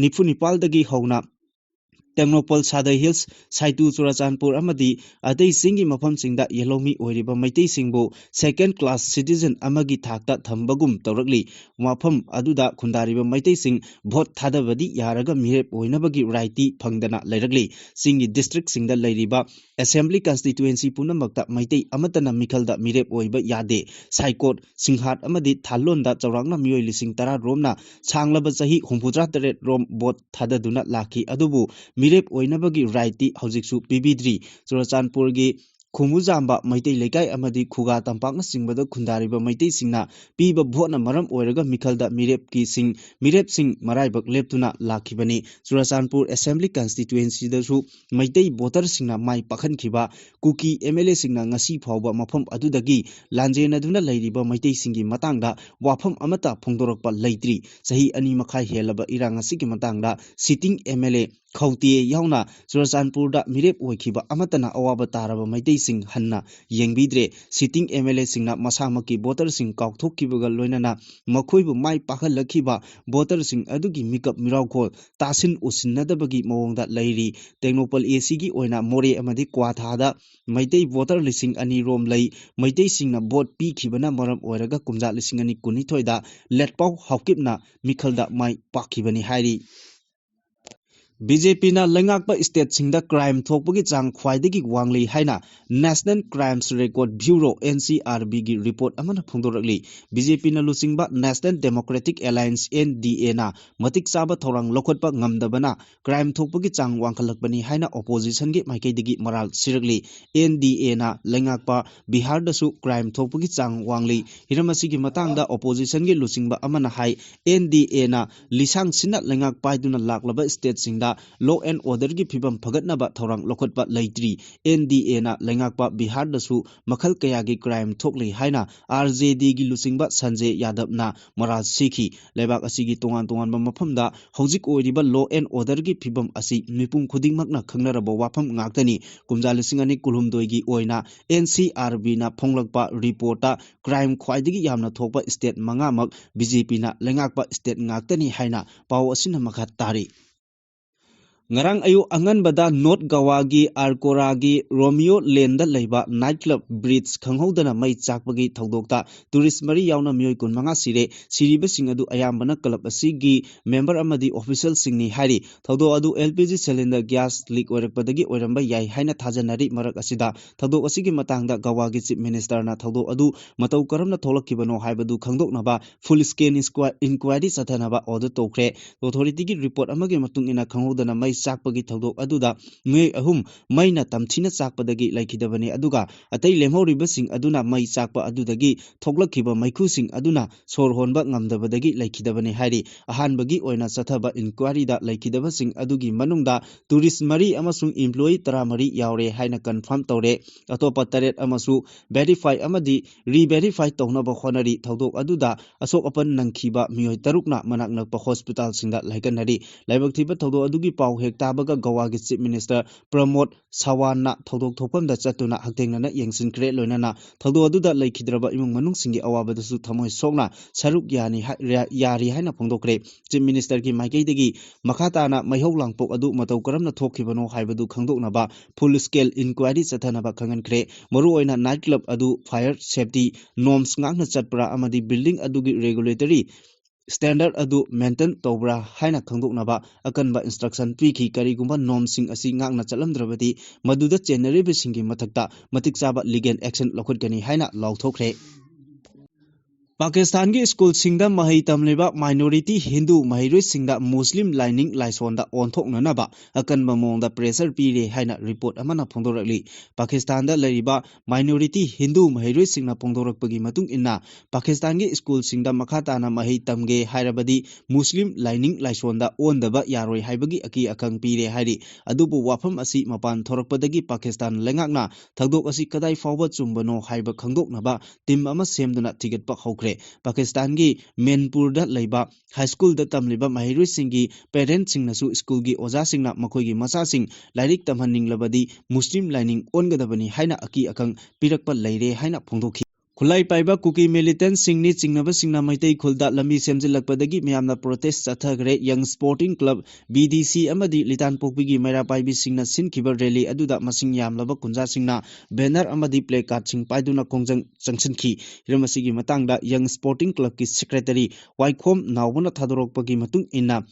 ꯅꯤꯐꯨ ꯅꯤꯄꯥꯜꯗꯒꯤ ꯍꯧꯅ ꯇꯦꯡꯅꯧꯄꯜ, ꯁꯥꯗꯩ ꯍꯤꯜꯁ, ꯁꯥꯏꯇꯨ, ꯆꯨꯔꯥꯆꯥꯟꯄꯨꯔ ꯑꯃꯗꯤ ꯑꯇꯩ ꯆꯤꯡꯒꯤ ꯃꯐꯝꯁꯤꯡꯗ ꯌꯦꯜꯍꯧꯃꯤ ꯑꯣꯏꯔꯤꯕ ꯃꯩꯇꯩꯁꯤꯡꯕꯨ second class citizen ꯑꯃꯒꯤ ꯊꯥꯛꯇ ꯊꯝꯕꯒꯨꯝ ꯇꯧꯔꯛꯂꯤ꯫ ꯃꯐꯝ ꯑꯗꯨꯗ ꯈꯨꯟꯗꯥꯔꯤꯕ ꯃꯩꯇꯩꯁꯤꯡ ꯚꯣꯠ ꯊꯥꯗꯕꯗꯤ ꯌꯥꯔꯒ ꯃꯤꯔꯦꯞ ꯑꯣꯏꯅꯕꯒꯤ right ꯇꯤ ꯐꯪꯗꯅ ꯂꯩꯔꯛꯂꯤ꯫ ꯆꯤꯡꯒꯤ ꯗꯤꯁꯇ꯭ꯔꯤꯛꯁꯤꯡꯗ ꯂꯩꯔꯤꯕ assembly constituency ꯄꯨꯝꯅꯃꯛꯇ ꯃꯩꯇꯩ ꯑꯃꯠꯇꯅ ꯃꯤꯈꯜꯗ ꯃꯤꯔꯦꯞ ꯑꯣꯏꯕ ꯌꯥꯗꯦ꯫ ꯁꯥꯏꯀꯣꯠ, ꯁꯤꯡꯍꯥꯠ ꯑꯃꯗꯤ ꯊꯥꯂꯣꯟꯗ ꯆꯥꯎꯔꯥꯛꯅ ꯃꯤꯑꯣꯏ ꯂꯤꯁꯤꯡ ꯇꯔꯥ ꯔꯣꯝꯅ ꯁꯥꯡꯂꯕ ꯆꯍꯤ ꯍꯨꯝꯐꯨꯇꯔꯥ ꯇꯔꯦꯠ ꯔꯣꯝ ꯚꯣꯠ ꯊꯥꯗꯗꯨꯅ ꯂꯥꯛꯈꯤ꯫ ꯑꯗꯨꯕꯨ ꯃꯤꯔꯦꯞ ꯑꯣꯏꯅꯕꯒꯤ right ꯇꯤ ꯍꯧꯖꯤꯛꯁꯨ ꯄꯤꯕꯤꯗ꯭ꯔꯤ꯫ ꯆꯨꯔꯥꯆꯥꯟꯄꯨꯔꯒꯤ ꯈꯨꯃꯨꯖꯥꯝꯕ ꯃꯩꯇꯩ ꯂꯩꯀꯥꯏ ꯑꯃꯗꯤ ꯈꯨꯒꯥ ꯇꯝꯄꯥꯛꯅꯆꯤꯡꯕꯗ ꯈꯨꯟꯗꯥꯔꯤꯕ ꯃꯩꯇꯩꯁꯤꯡꯅ ꯄꯤꯕ ꯚꯣꯠꯅ ꯃꯔꯝ ꯑꯣꯏꯔꯒ ꯃꯤꯈꯜꯗ ꯃꯤꯔꯦꯞꯀꯤꯁꯤꯡ, ꯃꯤꯔꯦꯞꯁꯤꯡ ꯃꯔꯥꯏꯕꯛ ꯂꯦꯞꯇꯨꯅ ꯂꯥꯛꯈꯤꯕꯅꯤ꯫ ꯆꯨꯔꯥꯆꯥꯟꯄꯨꯔ assembly constituency ꯗꯁꯨ ꯃꯩꯇꯩ voter ꯁꯤꯡꯅ ꯃꯥꯏ ꯄꯥꯛꯍꯟꯈꯤꯕ ꯀꯨꯀꯤ M L A ꯁꯤꯡꯅ ꯉꯁꯤ ꯐꯥꯎꯕ ꯃꯐꯝ ꯑꯗꯨꯗꯒꯤ ꯂꯥꯟꯖꯦꯟꯅꯗꯨꯅ ꯂꯩꯔꯤꯕ ꯃꯩꯇꯩꯁꯤꯡꯒꯤ ꯃꯇꯥꯡꯗ ꯋꯥꯐꯝ ꯑꯃꯠꯇ ꯐꯣꯡꯗꯣꯔꯛꯄ ꯂꯩꯇ꯭ꯔꯤ꯫ ꯆꯍꯤ ꯑꯅꯤ ꯃꯈꯥꯏ ꯍꯦꯜꯂꯕ ꯏꯔꯥꯡ ꯑꯁꯤꯒꯤ ꯃꯇꯥꯡꯗ sitting M L A ꯈꯧꯇꯦ ꯌꯥꯎꯅ ꯆꯨꯔꯥꯆꯥꯟꯄꯨꯔꯗ ꯃꯤꯔꯦꯞ ꯑꯣꯏꯈꯤꯕ ꯑꯃꯠꯇꯅ ꯑꯋꯥꯕ ꯇꯥꯔꯕ ꯃꯩꯇꯩꯁꯤꯡ ꯍꯟꯅ ꯌꯦꯡꯕꯤꯗ꯭ꯔꯦ꯫ Sitting M L A ꯁꯤꯡꯅ ꯃꯁꯥꯃꯛꯀꯤ voter ꯁꯤꯡ ꯀꯥꯎꯊꯣꯛꯈꯤꯕꯒ ꯂꯣꯏꯅꯅ ꯃꯈꯣꯏꯕꯨ ꯃꯥꯏ ꯄꯥꯛꯍꯜꯂꯛꯈꯤꯕ voter ꯁꯤꯡ ꯑꯗꯨꯒꯤ ꯃꯤꯀꯞ ꯃꯤꯔꯥꯎꯈꯣꯜ ꯇꯥꯁꯤꯟ ꯎꯁꯤꯟꯅꯗꯕꯒꯤ ꯃꯑꯣꯡꯗ ꯂꯩꯔꯤ꯫ ꯇꯦꯡꯅꯧꯄꯜ A C ꯒꯤ ꯑꯣꯏꯅ ꯃꯣꯔꯦ ꯑꯃꯗꯤ ꯀ꯭ꯋꯥꯊꯥꯗ ꯃꯩꯇꯩ voter ꯂꯤꯁꯤꯡ ꯑꯅꯤ ꯔꯣꯝ ꯂꯩ꯫ ꯃꯩꯇꯩꯁꯤꯡꯅ ꯚꯣꯠ ꯄꯤꯈꯤꯕꯅ ꯃꯔꯝ ꯑꯣꯏꯔꯒ ꯀꯨꯝꯖꯥ ꯂꯤꯁꯤꯡ ꯑꯅꯤ ꯀꯨꯟꯅꯤꯊꯣꯏꯗ ꯂꯦꯠꯄꯥꯎ ꯍꯥꯎꯀꯤꯞꯅ ꯃꯤꯈꯜꯗ ꯃꯥꯏ ꯄꯥꯛꯈꯤꯕꯅꯤ ꯍꯥꯏꯔꯤ꯫ B J P ꯅ ꯂꯩꯉꯥꯛꯄ state ꯁꯤꯡꯗ crime ꯊꯣꯛꯄꯒꯤ ꯆꯥꯡ ꯈ꯭ꯋꯥꯏꯗꯒꯤ ꯋꯥꯡꯂꯤ ꯍꯥꯏꯅ National Crimes Record Bureau, N C R B ꯒꯤ report ꯑꯃꯅ ꯐꯣꯡꯗꯣꯔꯛꯂꯤ꯫ B J P ꯅ ꯂꯨꯆꯤꯡꯕ National Democratic Alliance, N D A ꯅ ꯃꯇꯤꯛ ꯆꯥꯕ ꯊꯧꯔꯥꯡ ꯂꯧꯈꯠꯄ ꯉꯝꯗꯕꯅ crime ꯊꯣꯛꯄꯒꯤ ꯆꯥꯡ ꯋꯥꯡꯈꯠꯂꯛꯄꯅꯤ ꯍꯥꯏꯅ opposition ꯒꯤ ꯃꯥꯏꯀꯩꯗꯒꯤ ꯃꯔꯥꯜ ꯁꯤꯔꯛꯂꯤ꯫ N D A ꯅ ꯂꯩꯉꯥꯛꯄ ꯕꯤꯍꯥꯔꯗꯁꯨ crime ꯊꯣꯛꯄꯒꯤ ꯆꯥꯡ ꯋꯥꯡꯂꯤ꯫ ꯍꯤꯔꯝ ꯑꯁꯤꯒꯤ ꯃꯇꯥꯡꯗ opposition ꯒꯤ ꯂꯨꯆꯤꯡꯕ ꯑꯃꯅ ꯍꯥꯏ, N D A ꯅ ꯂꯤꯁꯥꯡ ꯁꯤꯟꯅ ꯂꯩꯉꯥꯛ ꯄꯥꯏꯗꯨꯅ ꯂꯥꯛꯂꯕ state ꯁꯤꯡꯗ law and orderꯒꯤ ꯐꯤꯕꯝ ꯐꯒꯠꯅꯕ ꯊꯧꯔꯥꯡ ꯂꯧꯈꯠꯄ ꯂꯩꯇ꯭ꯔꯤ꯫ NDAꯅ ꯂꯩꯉꯥꯛꯄ ꯕꯤꯍꯥꯔꯗꯁꯨ ꯃꯈꯜ ꯀꯌꯥꯒꯤ crime ꯊꯣꯛꯂꯤ ꯍꯥꯏꯅ RJDꯒꯤ ꯂꯨꯆꯤꯡꯕ ꯁꯟꯖꯦ ꯌꯥꯗꯕꯅ ꯃꯔꯥꯜ ꯁꯤꯈꯤ꯫ ꯂꯩꯕꯥꯛ ꯑꯁꯤꯒꯤ ꯇꯣꯉꯥꯟ ꯇꯣꯉꯥꯟꯕ ꯃꯐꯝꯗ ꯍꯧꯖꯤꯛ ꯑꯣꯏꯔꯤꯕ law and orderꯒꯤ ꯐꯤꯕꯝ ꯑꯁꯤ ꯃꯤꯄꯨꯝ ꯈꯨꯗꯤꯡꯃꯛꯅ ꯈꯪꯅꯔꯕ ꯋꯥꯐꯝ ꯉꯥꯛꯇꯅꯤ꯫ ꯀꯨꯝꯖꯥ ꯂꯤꯁꯤꯡ ꯑꯅꯤ ꯀꯨꯟꯍꯨꯝꯗꯣꯏꯒꯤ ꯑꯣꯏꯅ NCRBꯅ ꯐꯣꯡꯂꯛꯄ reportꯇ crime ꯈ꯭ꯋꯥꯏꯗꯒꯤ ꯌꯥꯝꯅ ꯊꯣꯛꯄ state ꯃꯉꯥꯃꯛ BJPꯅ ꯂꯩꯉꯥꯛꯄ state ꯉꯥꯛꯇꯅꯤ ꯍꯥꯏꯅ ꯄꯥꯎ ꯑꯁꯤꯅ ꯃꯈꯥ ꯇꯥꯔꯤ꯫ ꯉꯔꯥꯡ ꯑꯌꯨꯛ ꯑꯉꯟꯕꯗ North Goaꯒꯤ ꯑꯥꯔꯀꯣꯔꯥꯒꯤ ꯔꯣꯃꯤꯌꯣ ꯂꯦꯟꯗ ꯂꯩꯕ night club Bridge ꯈꯪꯍꯧꯗꯅ ꯃꯩ ꯆꯥꯛꯄꯒꯤ ꯊꯧꯗꯣꯛꯇ tourist ꯃꯔꯤ ꯌꯥꯎꯅ ꯃꯤꯑꯣꯏ ꯀꯨꯟꯃꯉꯥ ꯁꯤꯔꯦ꯫ ꯁꯤꯔꯤꯕꯁꯤꯡ ꯑꯗꯨ ꯑꯌꯥꯝꯕꯅ club ꯑꯁꯤꯒꯤ member ꯑꯃꯗꯤ officialꯁꯤꯡꯅꯤ ꯍꯥꯏꯔꯤ꯫ ꯊꯧꯗꯣꯛ ꯑꯗꯨ LPG cylinder gas leak ꯑꯣꯏꯔꯛꯄꯗꯒꯤ ꯑꯣꯏꯔꯝꯕ ꯌꯥꯏ ꯍꯥꯏꯅ ꯊꯥꯖꯅꯔꯤ꯫ ꯃꯔꯛ ꯑꯁꯤꯗ ꯊꯧꯗꯣꯛ ꯑꯁꯤꯒꯤ ꯃꯇꯥꯡꯗ ꯒꯋꯥꯒꯤ Chief Ministerꯅ ꯊꯧꯗꯣꯛ ꯑꯗꯨ ꯃꯇꯧ ꯀꯔꯝꯅ ꯊꯣꯛꯂꯛꯈꯤꯕꯅꯣ ꯍꯥꯏꯕꯗꯨ ꯈꯪꯗꯣꯛꯅꯕ full scale inquiry ꯆꯠꯊꯅꯕ order ꯇꯧꯈ꯭ꯔꯦ꯫ Authorityꯒꯤ report ꯑꯃꯒꯤ ꯃꯇꯨꯡ ꯏꯟꯅ, ꯈꯪꯍꯧꯗꯅ ꯃꯩ ꯆꯥꯛꯄꯒꯤ ꯊꯧꯗꯣꯛ ꯑꯗꯨꯗ ꯃꯤꯑꯣꯏ ꯑꯍꯨꯝ ꯃꯩꯅ ꯇꯝꯊꯤꯅ ꯆꯥꯛꯄꯗꯒꯤ ꯂꯩꯈꯤꯗꯕꯅꯤ, ꯑꯗꯨꯒ ꯑꯇꯩ ꯂꯦꯝꯍꯧꯔꯤꯕꯁꯤꯡ ꯑꯗꯨꯅ ꯃꯩ ꯆꯥꯛꯄ ꯑꯗꯨꯗꯒꯤ ꯊꯣꯛꯂꯛꯈꯤꯕ ꯃꯩꯈꯨꯁꯤꯡ ꯑꯗꯨꯅ ꯁꯣꯔ ꯍꯣꯟꯕ ꯉꯝꯗꯕꯗꯒꯤ ꯂꯩꯈꯤꯗꯕꯅꯤ ꯍꯥꯏꯔꯤ꯫ ꯑꯍꯥꯟꯕꯒꯤ ꯑꯣꯏꯅ ꯆꯠꯊꯕ inquiryꯗ ꯂꯩꯈꯤꯗꯕꯁꯤꯡ ꯑꯗꯨꯒꯤ ꯃꯅꯨꯡꯗ tourist ꯃꯔꯤ ꯑꯃꯁꯨꯡ employee ꯇꯔꯥꯃꯔꯤ ꯌꯥꯎꯔꯦ ꯍꯥꯏꯅ confirm ꯇꯧꯔꯦ꯫ ꯑꯇꯣꯞꯄ ꯇꯔꯦꯠ ꯑꯃꯁꯨ verify ꯑꯃꯗꯤ re-verify ꯇꯧꯅꯕ ꯍꯣꯠꯅꯔꯤ꯫ ꯊꯧꯗꯣꯛ ꯑꯗꯨꯗ ꯑꯁꯣꯛ ꯑꯄꯟ ꯅꯪꯈꯤꯕ ꯃꯤꯑꯣꯏ ꯇꯔꯨꯛꯅ ꯃꯅꯥꯛ ꯅꯛꯄ hospitalꯁꯤꯡꯗ ꯂꯥꯏꯀꯠꯅꯔꯤ꯫ ꯂꯥꯏꯕꯛ ꯊꯤꯕ ꯊꯧꯗꯣꯛ ꯑꯗꯨꯒꯤ ꯄꯥꯎ ꯍꯦꯛ ꯇꯥꯕꯒ ꯒꯋꯥꯒꯤ Chief Minister ꯄ꯭ꯔꯃꯣꯗ ꯁꯥꯋꯥꯟꯅ ꯊꯧꯗꯣꯛ ꯊꯣꯛꯐꯝꯗ ꯆꯠꯇꯨꯅ ꯍꯛꯊꯦꯡꯅꯅ ꯌꯦꯡꯁꯤꯟꯈ꯭ꯔꯦ꯫ ꯂꯣꯏꯅꯅ ꯊꯧꯗꯣꯛ ꯑꯗꯨꯗ ꯂꯩꯈꯤꯗ꯭ꯔꯕ ꯏꯃꯨꯡ ꯃꯅꯨꯡꯁꯤꯡꯒꯤ ꯑꯋꯥꯕꯗꯁꯨ ꯊꯃꯣꯏ ꯁꯣꯛꯅ ꯁꯔꯨꯛ ꯌꯥꯅꯤ ꯍꯥꯏ-, ꯌꯥꯔꯤ ꯍꯥꯏꯅ ꯐꯣꯡꯗꯣꯛꯈ꯭ꯔꯦ꯫ Chief Ministerꯒꯤ ꯃꯥꯏꯀꯩꯗꯒꯤ ꯃꯈꯥ ꯇꯥꯅ ꯃꯩꯍꯧ ꯂꯥꯡꯄꯣꯛ ꯑꯗꯨ ꯃꯇꯧ ꯀꯔꯝꯅ ꯊꯣꯛꯈꯤꯕꯅꯣ ꯍꯥꯏꯕꯗꯨ ꯈꯪꯗꯣꯛꯅꯕ full scale inquiry ꯆꯠꯊꯅꯕ ꯈꯪꯍꯟꯈ꯭ꯔꯦ꯫ ꯃꯔꯨꯑꯣꯏꯅ night club ꯑꯗꯨ fire safety norms ꯉꯥꯛꯅ ꯆꯠꯄ꯭ꯔꯥ ꯑꯃꯗꯤ building ꯑꯗꯨꯒꯤ regulatory standard ꯑꯗꯨ maintain ꯇꯧꯕ꯭ꯔꯥ ꯍꯥꯏꯅ ꯈꯪꯗꯣꯛꯅꯕ ꯑꯀꯟꯕ instruction ꯄꯤꯈꯤ꯫ ꯀꯔꯤꯒꯨꯝꯕ normꯁꯤꯡ ꯑꯁꯤ ꯉꯥꯛꯅ ꯆꯠꯂꯝꯗ꯭ꯔꯕꯗꯤ ꯃꯗꯨꯗ ꯆꯦꯟꯅꯔꯤꯕꯁꯤꯡꯒꯤ ꯃꯊꯛꯇ ꯃꯇꯤꯛ ꯆꯥꯕ legal action ꯂꯧꯈꯠꯀꯅꯤ ꯍꯥꯏꯅ ꯂꯥꯎꯊꯣꯛꯈ꯭ꯔꯦ꯫ ꯄꯥꯀꯤꯁꯇꯥꯟꯒꯤ ꯁ꯭ꯀꯨꯜꯁꯤꯡꯗ ꯃꯍꯩ ꯇꯝꯂꯤꯕ minority ꯍꯤꯟꯗꯨ ꯃꯍꯩꯔꯣꯏꯁꯤꯡꯗ ꯃꯨꯁꯂꯤꯝ ꯂꯥꯏꯅꯤꯡ ꯂꯥꯏꯁꯣꯟꯗ ꯑꯣꯟꯊꯣꯛꯅꯅꯕ ꯑꯀꯟꯕ ꯃꯑꯣꯡꯗ pressure ꯄꯤꯔꯦ ꯍꯥꯏꯅ report ꯑꯃꯅ ꯐꯣꯡꯗꯣꯔꯛꯂꯤ꯫ ꯄꯥꯀꯤꯁꯇꯥꯟꯗ ꯂꯩꯔꯤꯕ minority ꯍꯤꯟꯗꯨ ꯃꯍꯩꯔꯣꯏꯁꯤꯡꯅ ꯐꯣꯡꯗꯣꯔꯛꯄꯒꯤ ꯃꯇꯨꯡ ꯏꯟꯅ, ꯄꯥꯀꯤꯁꯇꯥꯟꯒꯤ ꯁ꯭ꯀꯨꯜꯁꯤꯡꯗ ꯃꯈꯥ ꯇꯥꯅ ꯃꯍꯩ ꯇꯝꯒꯦ ꯍꯥꯏꯔꯕꯗꯤ ꯃꯨꯁꯂꯤꯝ ꯂꯥꯏꯅꯤꯡ ꯂꯥꯏꯁꯣꯟꯗ ꯑꯣꯟꯗꯕ ꯌꯥꯔꯣꯏ ꯍꯥꯏꯕꯒꯤ ꯑꯀꯤ ꯑꯈꯪ ꯄꯤꯔꯦ ꯍꯥꯏꯔꯤ꯫ ꯑꯗꯨꯕꯨ ꯋꯥꯐꯝ ꯑꯁꯤ ꯃꯄꯥꯟ ꯊꯣꯔꯛꯄꯗꯒꯤ ꯄꯥꯀꯤꯁꯇꯥꯟ ꯂꯩꯉꯥꯛꯅ ꯊꯧꯗꯣꯛ ꯑꯁꯤ ꯀꯗꯥꯏ ꯐꯥꯎꯕ ꯆꯨꯝꯕꯅꯣ ꯍꯥꯏꯕ ꯈꯪꯗꯣꯛꯅꯕ team ꯑꯃ ꯁꯦꯝꯗꯨꯅ ꯊꯤꯒꯠꯄ ꯍꯧꯈ꯭ꯔꯦ꯫ ꯄꯥꯀꯤꯁꯇꯥꯟꯒꯤ ꯃꯦꯟꯄꯨꯔꯗ ꯂꯩꯕ high schoolꯗ ꯇꯝꯂꯤꯕ ꯃꯍꯩꯔꯣꯏꯁꯤꯡꯒꯤ parentꯁꯤꯡꯅꯁꯨ ꯁ꯭ꯀꯨꯜꯒꯤ ꯑꯣꯖꯥꯁꯤꯡꯅ ꯃꯈꯣꯏꯒꯤ ꯃꯆꯥꯁꯤꯡ ꯂꯥꯏꯔꯤꯛ ꯇꯝꯍꯟꯅꯤꯡꯂꯕꯗꯤ ꯃꯨꯁꯂꯤꯝ ꯂꯥꯏꯅꯤꯡ ꯑꯣꯟꯒꯗꯕꯅꯤ ꯍꯥꯏꯅ ꯑꯀꯤ ꯑꯈꯪ ꯄꯤꯔꯛꯄ ꯂꯩꯔꯦ ꯍꯥꯏꯅ ꯐꯣꯡꯗꯣꯛꯈꯤ꯫ ꯈꯨꯠꯂꯥꯏ ꯄꯥꯏꯕ ꯀꯨꯀꯤ militantꯁꯤꯡꯅꯤ ꯆꯤꯡꯅꯕꯁꯤꯡꯅ ꯃꯩꯇꯩ ꯈꯨꯜꯗ ꯂꯝꯕꯤ ꯁꯦꯝꯖꯤꯜꯂꯛꯄꯗꯒꯤ ꯃꯤꯌꯥꯝꯅ protest ꯆꯠꯊꯈ꯭ꯔꯦ꯫ Young Sporting Club, BDC ꯑꯃꯗꯤ ꯂꯤꯇꯥꯟꯄꯣꯛꯄꯤꯒꯤ ꯃꯩꯔꯥ ꯄꯥꯏꯕꯤꯁꯤꯡꯅ ꯁꯤꯟꯈꯤꯕ rally ꯑꯗꯨꯗ ꯃꯁꯤꯡ ꯌꯥꯝꯂꯕ ꯀꯨꯟꯖꯥꯁꯤꯡꯅ banner ꯑꯃꯗꯤ placardꯁꯤꯡ ꯄꯥꯏꯗꯨꯅ ꯈꯣꯡꯖꯪ ꯆꯪꯁꯤꯟꯈꯤ꯫ ꯍꯤꯔꯝ ꯑꯁꯤꯒꯤ ꯃꯇꯥꯡꯗ Young Sporting Clubꯀꯤ secretary ꯋꯥꯏꯈꯣꯝ ꯅꯥꯎꯕꯅ ꯊꯥꯗꯣꯔꯛꯄꯒꯤ ꯃꯇꯨꯡ ꯏꯟꯅ,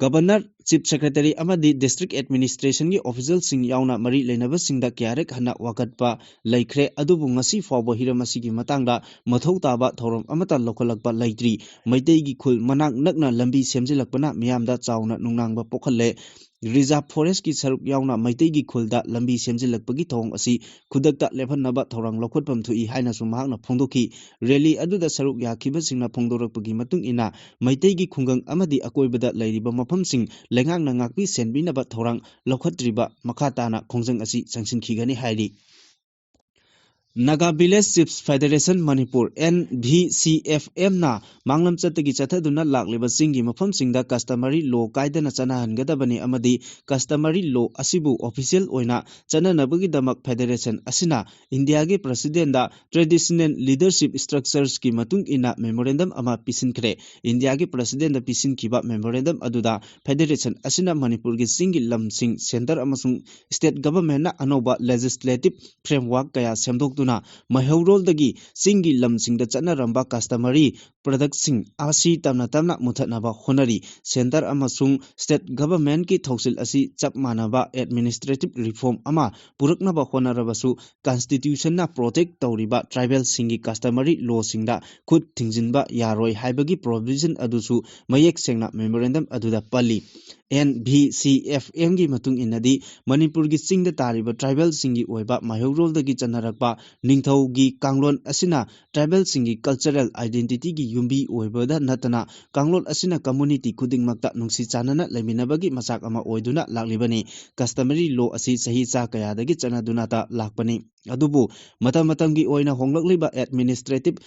Governor, Chief Secretary ꯑꯃꯗꯤ District Administrationꯒꯤ officialꯁꯤꯡ ꯌꯥꯎꯅ ꯃꯔꯤ ꯂꯩꯅꯕꯁꯤꯡꯗ ꯀꯌꯥꯔꯦꯛ ꯍꯟꯅ ꯋꯥꯀꯠꯄ ꯂꯩꯈ꯭ꯔꯦ꯫ ꯑꯗꯨꯕꯨ ꯉꯁꯤ ꯐꯥꯎꯕ ꯍꯤꯔꯝ ꯑꯁꯤꯒꯤ ꯃꯇꯥꯡꯗ ꯃꯊꯧ ꯇꯥꯕ ꯊꯧꯔꯝ ꯑꯃꯠꯇ ꯂꯧꯈꯠꯂꯛꯄ ꯂꯩꯇ꯭ꯔꯤ꯫ ꯃꯩꯇꯩꯒꯤ ꯈꯨꯜ ꯃꯅꯥꯛ ꯅꯛꯅ ꯂꯝꯕꯤ ꯁꯦꯝꯖꯤꯜꯂꯛꯄꯅ ꯃꯤꯌꯥꯝꯗ ꯆꯥꯎꯅ ꯅꯨꯡꯅꯥꯡꯕ ꯄꯣꯛꯍꯜꯂꯦ꯫ Reserve Forestꯀꯤ ꯁꯔꯨꯛ ꯌꯥꯎꯅ ꯃꯩꯇꯩꯒꯤ ꯈꯨꯜꯗ ꯂꯝꯕꯤ ꯁꯦꯝꯖꯤꯜꯂꯛꯄꯒꯤ ꯊꯧꯑꯣꯡ ꯑꯁꯤ ꯈꯨꯗꯛꯇ ꯂꯦꯞꯍꯟꯅꯕ ꯊꯧꯔꯥꯡ ꯂꯧꯈꯠꯐꯝ ꯊꯣꯛꯏ ꯍꯥꯏꯅꯁꯨ ꯃꯍꯥꯛꯅ ꯐꯣꯡꯗꯣꯛꯈꯤ꯫ Rally ꯑꯗꯨꯗ ꯁꯔꯨꯛ ꯌꯥꯈꯤꯕꯁꯤꯡꯅ ꯐꯣꯡꯗꯣꯔꯛꯄꯒꯤ ꯃꯇꯨꯡ ꯏꯟꯅ, ꯃꯩꯇꯩꯒꯤ ꯈꯨꯡꯒꯪ ꯑꯃꯗꯤ ꯑꯀꯣꯏꯕꯗ ꯂꯩꯔꯤꯕ ꯃꯐꯝꯁꯤꯡ ꯂꯩꯉꯥꯛꯅ ꯉꯥꯛꯄꯤ ꯁꯦꯟꯕꯤꯅꯕ ꯊꯧꯔꯥꯡ ꯂꯧꯈꯠꯇ꯭ꯔꯤꯕ ꯃꯈꯥ ꯇꯥꯅ ꯈꯣꯡꯖꯪ ꯑꯁꯤ ꯆꯪꯁꯤꯟꯈꯤꯒꯅꯤ ꯍꯥꯏꯔꯤ꯫ Naga Village Chiefs Federation Manipur, NVCFMꯅ ꯃꯥꯡꯂꯝꯆꯠꯇꯒꯤ ꯆꯠꯊꯗꯨꯅ ꯂꯥꯛꯂꯤꯕ ꯆꯤꯡꯒꯤ ꯃꯐꯝꯁꯤꯡꯗ customary law ꯀꯥꯏꯗꯅ ꯆꯠꯅꯍꯟꯒꯗꯕꯅꯤ ꯑꯃꯗꯤ customary law ꯑꯁꯤꯕꯨ official ꯑꯣꯏꯅ ꯆꯠꯅꯅꯕꯒꯤꯗꯃꯛ federation ꯑꯁꯤꯅ ꯏꯟꯗꯤꯌꯥꯒꯤ presidentꯗ traditional leadership structuresꯀꯤ ꯃꯇꯨꯡ ꯏꯟꯅ memorandum ꯑꯃ ꯄꯤꯁꯤꯟꯈ꯭ꯔꯦ꯫ ꯏꯟꯗꯤꯌꯥꯒꯤ presidentꯗ ꯄꯤꯁꯤꯟꯈꯤꯕ memorandum ꯑꯗꯨꯗ federation ꯑꯁꯤꯅ ꯃꯅꯤꯄꯨꯔꯒꯤ ꯆꯤꯡꯒꯤ ꯂꯝꯁꯤꯡ centre ꯑꯃꯁꯨꯡ state governmentꯅ ꯑꯅꯧꯕ legislative framework ꯀꯌꯥ ꯁꯦꯝꯗꯣꯛꯇꯨꯅ ꯃꯩꯍꯧꯔꯣꯜꯗꯒꯤ ꯆꯤꯡꯒꯤ ꯂꯝꯁꯤꯡꯗ ꯆꯠꯅꯔꯝꯕ customary productꯁꯤꯡ ꯑꯁꯤ ꯇꯞꯅ ꯇꯞꯅ ꯃꯨꯊꯠꯅꯕ ꯍꯣꯠꯅꯔꯤ꯫ Centre ꯑꯃꯁꯨꯡ state governmentꯀꯤ ꯊꯧꯁꯤꯜ ꯑꯁꯤ ꯆꯞ ꯃꯥꯟꯅꯕ administrative reform ꯑꯃ ꯄꯨꯔꯛꯅꯕ ꯍꯣꯠꯅꯔꯕꯁꯨ, constitutionꯅ protect ꯇꯧꯔꯤꯕ tribalꯁꯤꯡꯒꯤ customary lawꯁꯤꯡꯗ ꯈꯨꯠ ꯊꯤꯡꯖꯤꯟꯕ ꯌꯥꯔꯣꯏ ꯍꯥꯏꯕꯒꯤ provision ꯑꯗꯨꯁꯨ ꯃꯌꯦꯛ ꯁꯦꯡꯅ memorandum ꯑꯗꯨꯗ ꯄꯜꯂꯤ꯫ NVCFMꯒꯤ ꯃꯇꯨꯡ ꯏꯟꯅꯗꯤ, ꯃꯅꯤꯄꯨꯔꯒꯤ ꯆꯤꯡꯗ ꯇꯥꯔꯤꯕ tribalꯁꯤꯡꯒꯤ ꯑꯣꯏꯕ ꯃꯩꯍꯧꯔꯣꯜꯗꯒꯤ ꯆꯠꯅꯔꯛꯄ ꯅꯤꯡꯊꯧꯒꯤ ꯀꯥꯡꯂꯣꯟ ꯑꯁꯤꯅ tribalꯁꯤꯡꯒꯤ cultural identityꯒꯤ ꯌꯨꯝꯕꯤ ꯑꯣꯏꯕꯗ ꯅꯠꯇꯅ, ꯀꯥꯡꯂꯣꯟ ꯑꯁꯤꯅ community ꯈꯨꯗꯤꯡꯃꯛꯇ ꯅꯨꯡꯁꯤ ꯆꯥꯟꯅꯅ ꯂꯩꯃꯤꯟꯅꯕꯒꯤ ꯃꯆꯥꯛ ꯑꯃ ꯑꯣꯏꯗꯨꯅ ꯂꯥꯛꯂꯤꯕꯅꯤ꯫ Customary law ꯑꯁꯤ ꯆꯍꯤ ꯆꯥ ꯀꯌꯥꯗꯒꯤ ꯆꯠꯅꯗꯨꯅꯇ ꯂꯥꯛꯄꯅꯤ꯫ ꯑꯗꯨꯕꯨ ꯃꯇꯝ ꯃꯇꯝꯒꯤ ꯑꯣꯏꯅ ꯍꯣꯡꯂꯛꯂꯤꯕ administrative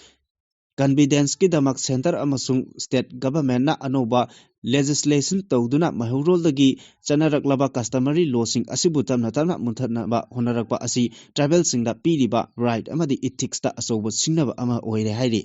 convenienceꯀꯤꯗꯃꯛ centre ꯑꯃꯁꯨꯡ state governmentꯅ ꯑꯅꯧꯕ legislation ꯇꯧꯗꯨꯅ ꯃꯩꯍꯧꯔꯣꯜꯗꯒꯤ ꯆꯠꯅꯔꯛꯂꯕ customary lawꯁꯤꯡ ꯑꯁꯤꯕꯨ ꯇꯞꯅ ꯇꯞꯅ ꯃꯨꯊꯠꯅꯕ ꯍꯣꯠꯅꯔꯛꯄ ꯑꯁꯤ tribalꯁꯤꯡꯗ ꯄꯤꯔꯤꯕ right ꯑꯃꯗꯤ ethicstꯇ ꯑꯆꯧꯕ ꯁꯤꯡꯅꯕ ꯑꯃ ꯑꯣꯏꯔꯦ ꯍꯥꯏꯔꯤ꯫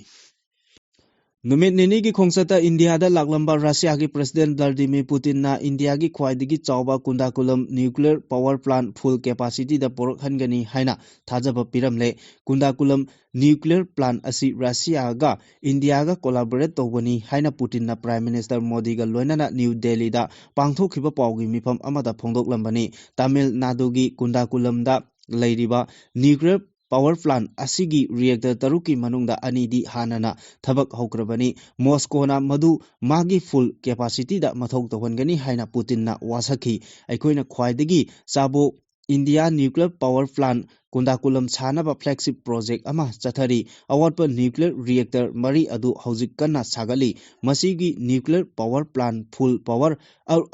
ꯅꯨꯃꯤꯠ ꯅꯤꯅꯤꯒꯤ ꯈꯣꯡꯆꯠꯇ ꯏꯟꯗꯤꯌꯥꯗ ꯂꯥꯛꯂꯝꯕ ꯔꯁꯤꯌꯥꯒꯤ President Vladimir Putinꯅ ꯏꯟꯗꯤꯌꯥꯒꯤ ꯈ꯭ꯋꯥꯏꯗꯒꯤ ꯆꯥꯎꯕ ꯀꯨꯟꯗꯥꯀꯨꯂꯝ nuclear power plant full capacityꯗ ꯄꯨꯔꯛꯍꯟꯒꯅꯤ ꯍꯥꯏꯅ ꯊꯥꯖꯕ ꯄꯤꯔꯝꯂꯦ꯫ ꯀꯨꯟꯗꯥꯀꯨꯂꯝ nuclear plant ꯑꯁꯤ ꯔꯁꯤꯌꯥꯒ ꯏꯟꯗꯤꯌꯥꯒ collaborate ꯇꯧꯕꯅꯤ ꯍꯥꯏꯅ ꯄꯨꯇꯤꯟꯅ Prime Minister ꯃꯣꯗꯤꯒ ꯂꯣꯏꯅꯅ ꯅ꯭ꯌꯨ ꯗꯦꯜꯂꯤꯗ ꯄꯥꯡꯊꯣꯛꯈꯤꯕ ꯄꯥꯎꯒꯤ ꯃꯤꯐꯝ ꯑꯃꯗ ꯐꯣꯡꯗꯣꯛꯂꯝꯕꯅꯤ꯫ ꯇꯥꯃꯤꯜ ꯅꯥꯗꯨꯒꯤ ꯀꯨꯟꯗꯥꯀꯨꯂꯝꯗ ꯂꯩꯔꯤꯕ nuclear power plant ꯑꯁꯤꯒꯤ reactor ꯇꯔꯨꯛꯀꯤ ꯃꯅꯨꯡꯗ ꯑꯅꯤꯗꯤ ꯍꯥꯟꯅꯅ ꯊꯕꯛ ꯍꯧꯈ꯭ꯔꯕꯅꯤ꯫ ꯃꯣꯁꯀꯣꯅ ꯃꯗꯨ ꯃꯥꯒꯤ full capacityꯗ ꯃꯊꯧ ꯇꯧꯍꯟꯒꯅꯤ ꯍꯥꯏꯅ ꯄꯨꯇꯤꯟꯅ ꯋꯥꯁꯛꯈꯤ꯫ ꯑꯩꯈꯣꯏꯅ ꯈ꯭ꯋꯥꯏꯗꯒꯤ ꯆꯥꯕꯣ ꯏꯟꯗꯤꯌꯥ nuclear power plant ꯀꯨꯟꯗꯥꯀꯨꯂꯝ ꯁꯥꯅꯕ flagship project ꯑꯃ ꯆꯠꯊꯔꯤ꯫ ꯑꯋꯥꯠꯄ nuclear reactor ꯃꯔꯤ ꯑꯗꯨ ꯍꯧꯖꯤꯛ ꯀꯟꯅ ꯁꯥꯒꯠꯂꯤ꯫ ꯃꯁꯤꯒꯤ nuclear power plant full power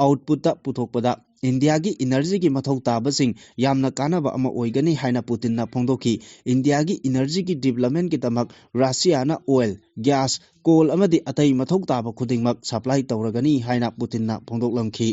outputꯇ ꯄꯨꯊꯣꯛꯄꯗ ꯏꯟꯗꯤꯌꯥꯒꯤ energyꯒꯤ ꯃꯊꯧ ꯇꯥꯕꯁꯤꯡ ꯌꯥꯝꯅ ꯀꯥꯟꯅꯕ ꯑꯃ ꯑꯣꯏꯒꯅꯤ ꯍꯥꯏꯅ ꯄꯨꯇꯤꯟꯅ ꯐꯣꯡꯗꯣꯛꯈꯤ꯫ ꯏꯟꯗꯤꯌꯥꯒꯤ energyꯒꯤ developmentꯀꯤꯗꯃꯛ ꯔꯁꯤꯌꯥꯅ oil, gas, coal ꯑꯃꯗꯤ ꯑꯇꯩ ꯃꯊꯧ ꯇꯥꯕ ꯈꯨꯗꯤꯡꯃꯛ supply ꯇꯧꯔꯒꯅꯤ ꯍꯥꯏꯅ ꯄꯨꯇꯤꯟꯅ ꯐꯣꯡꯗꯣꯛꯂꯝꯈꯤ꯫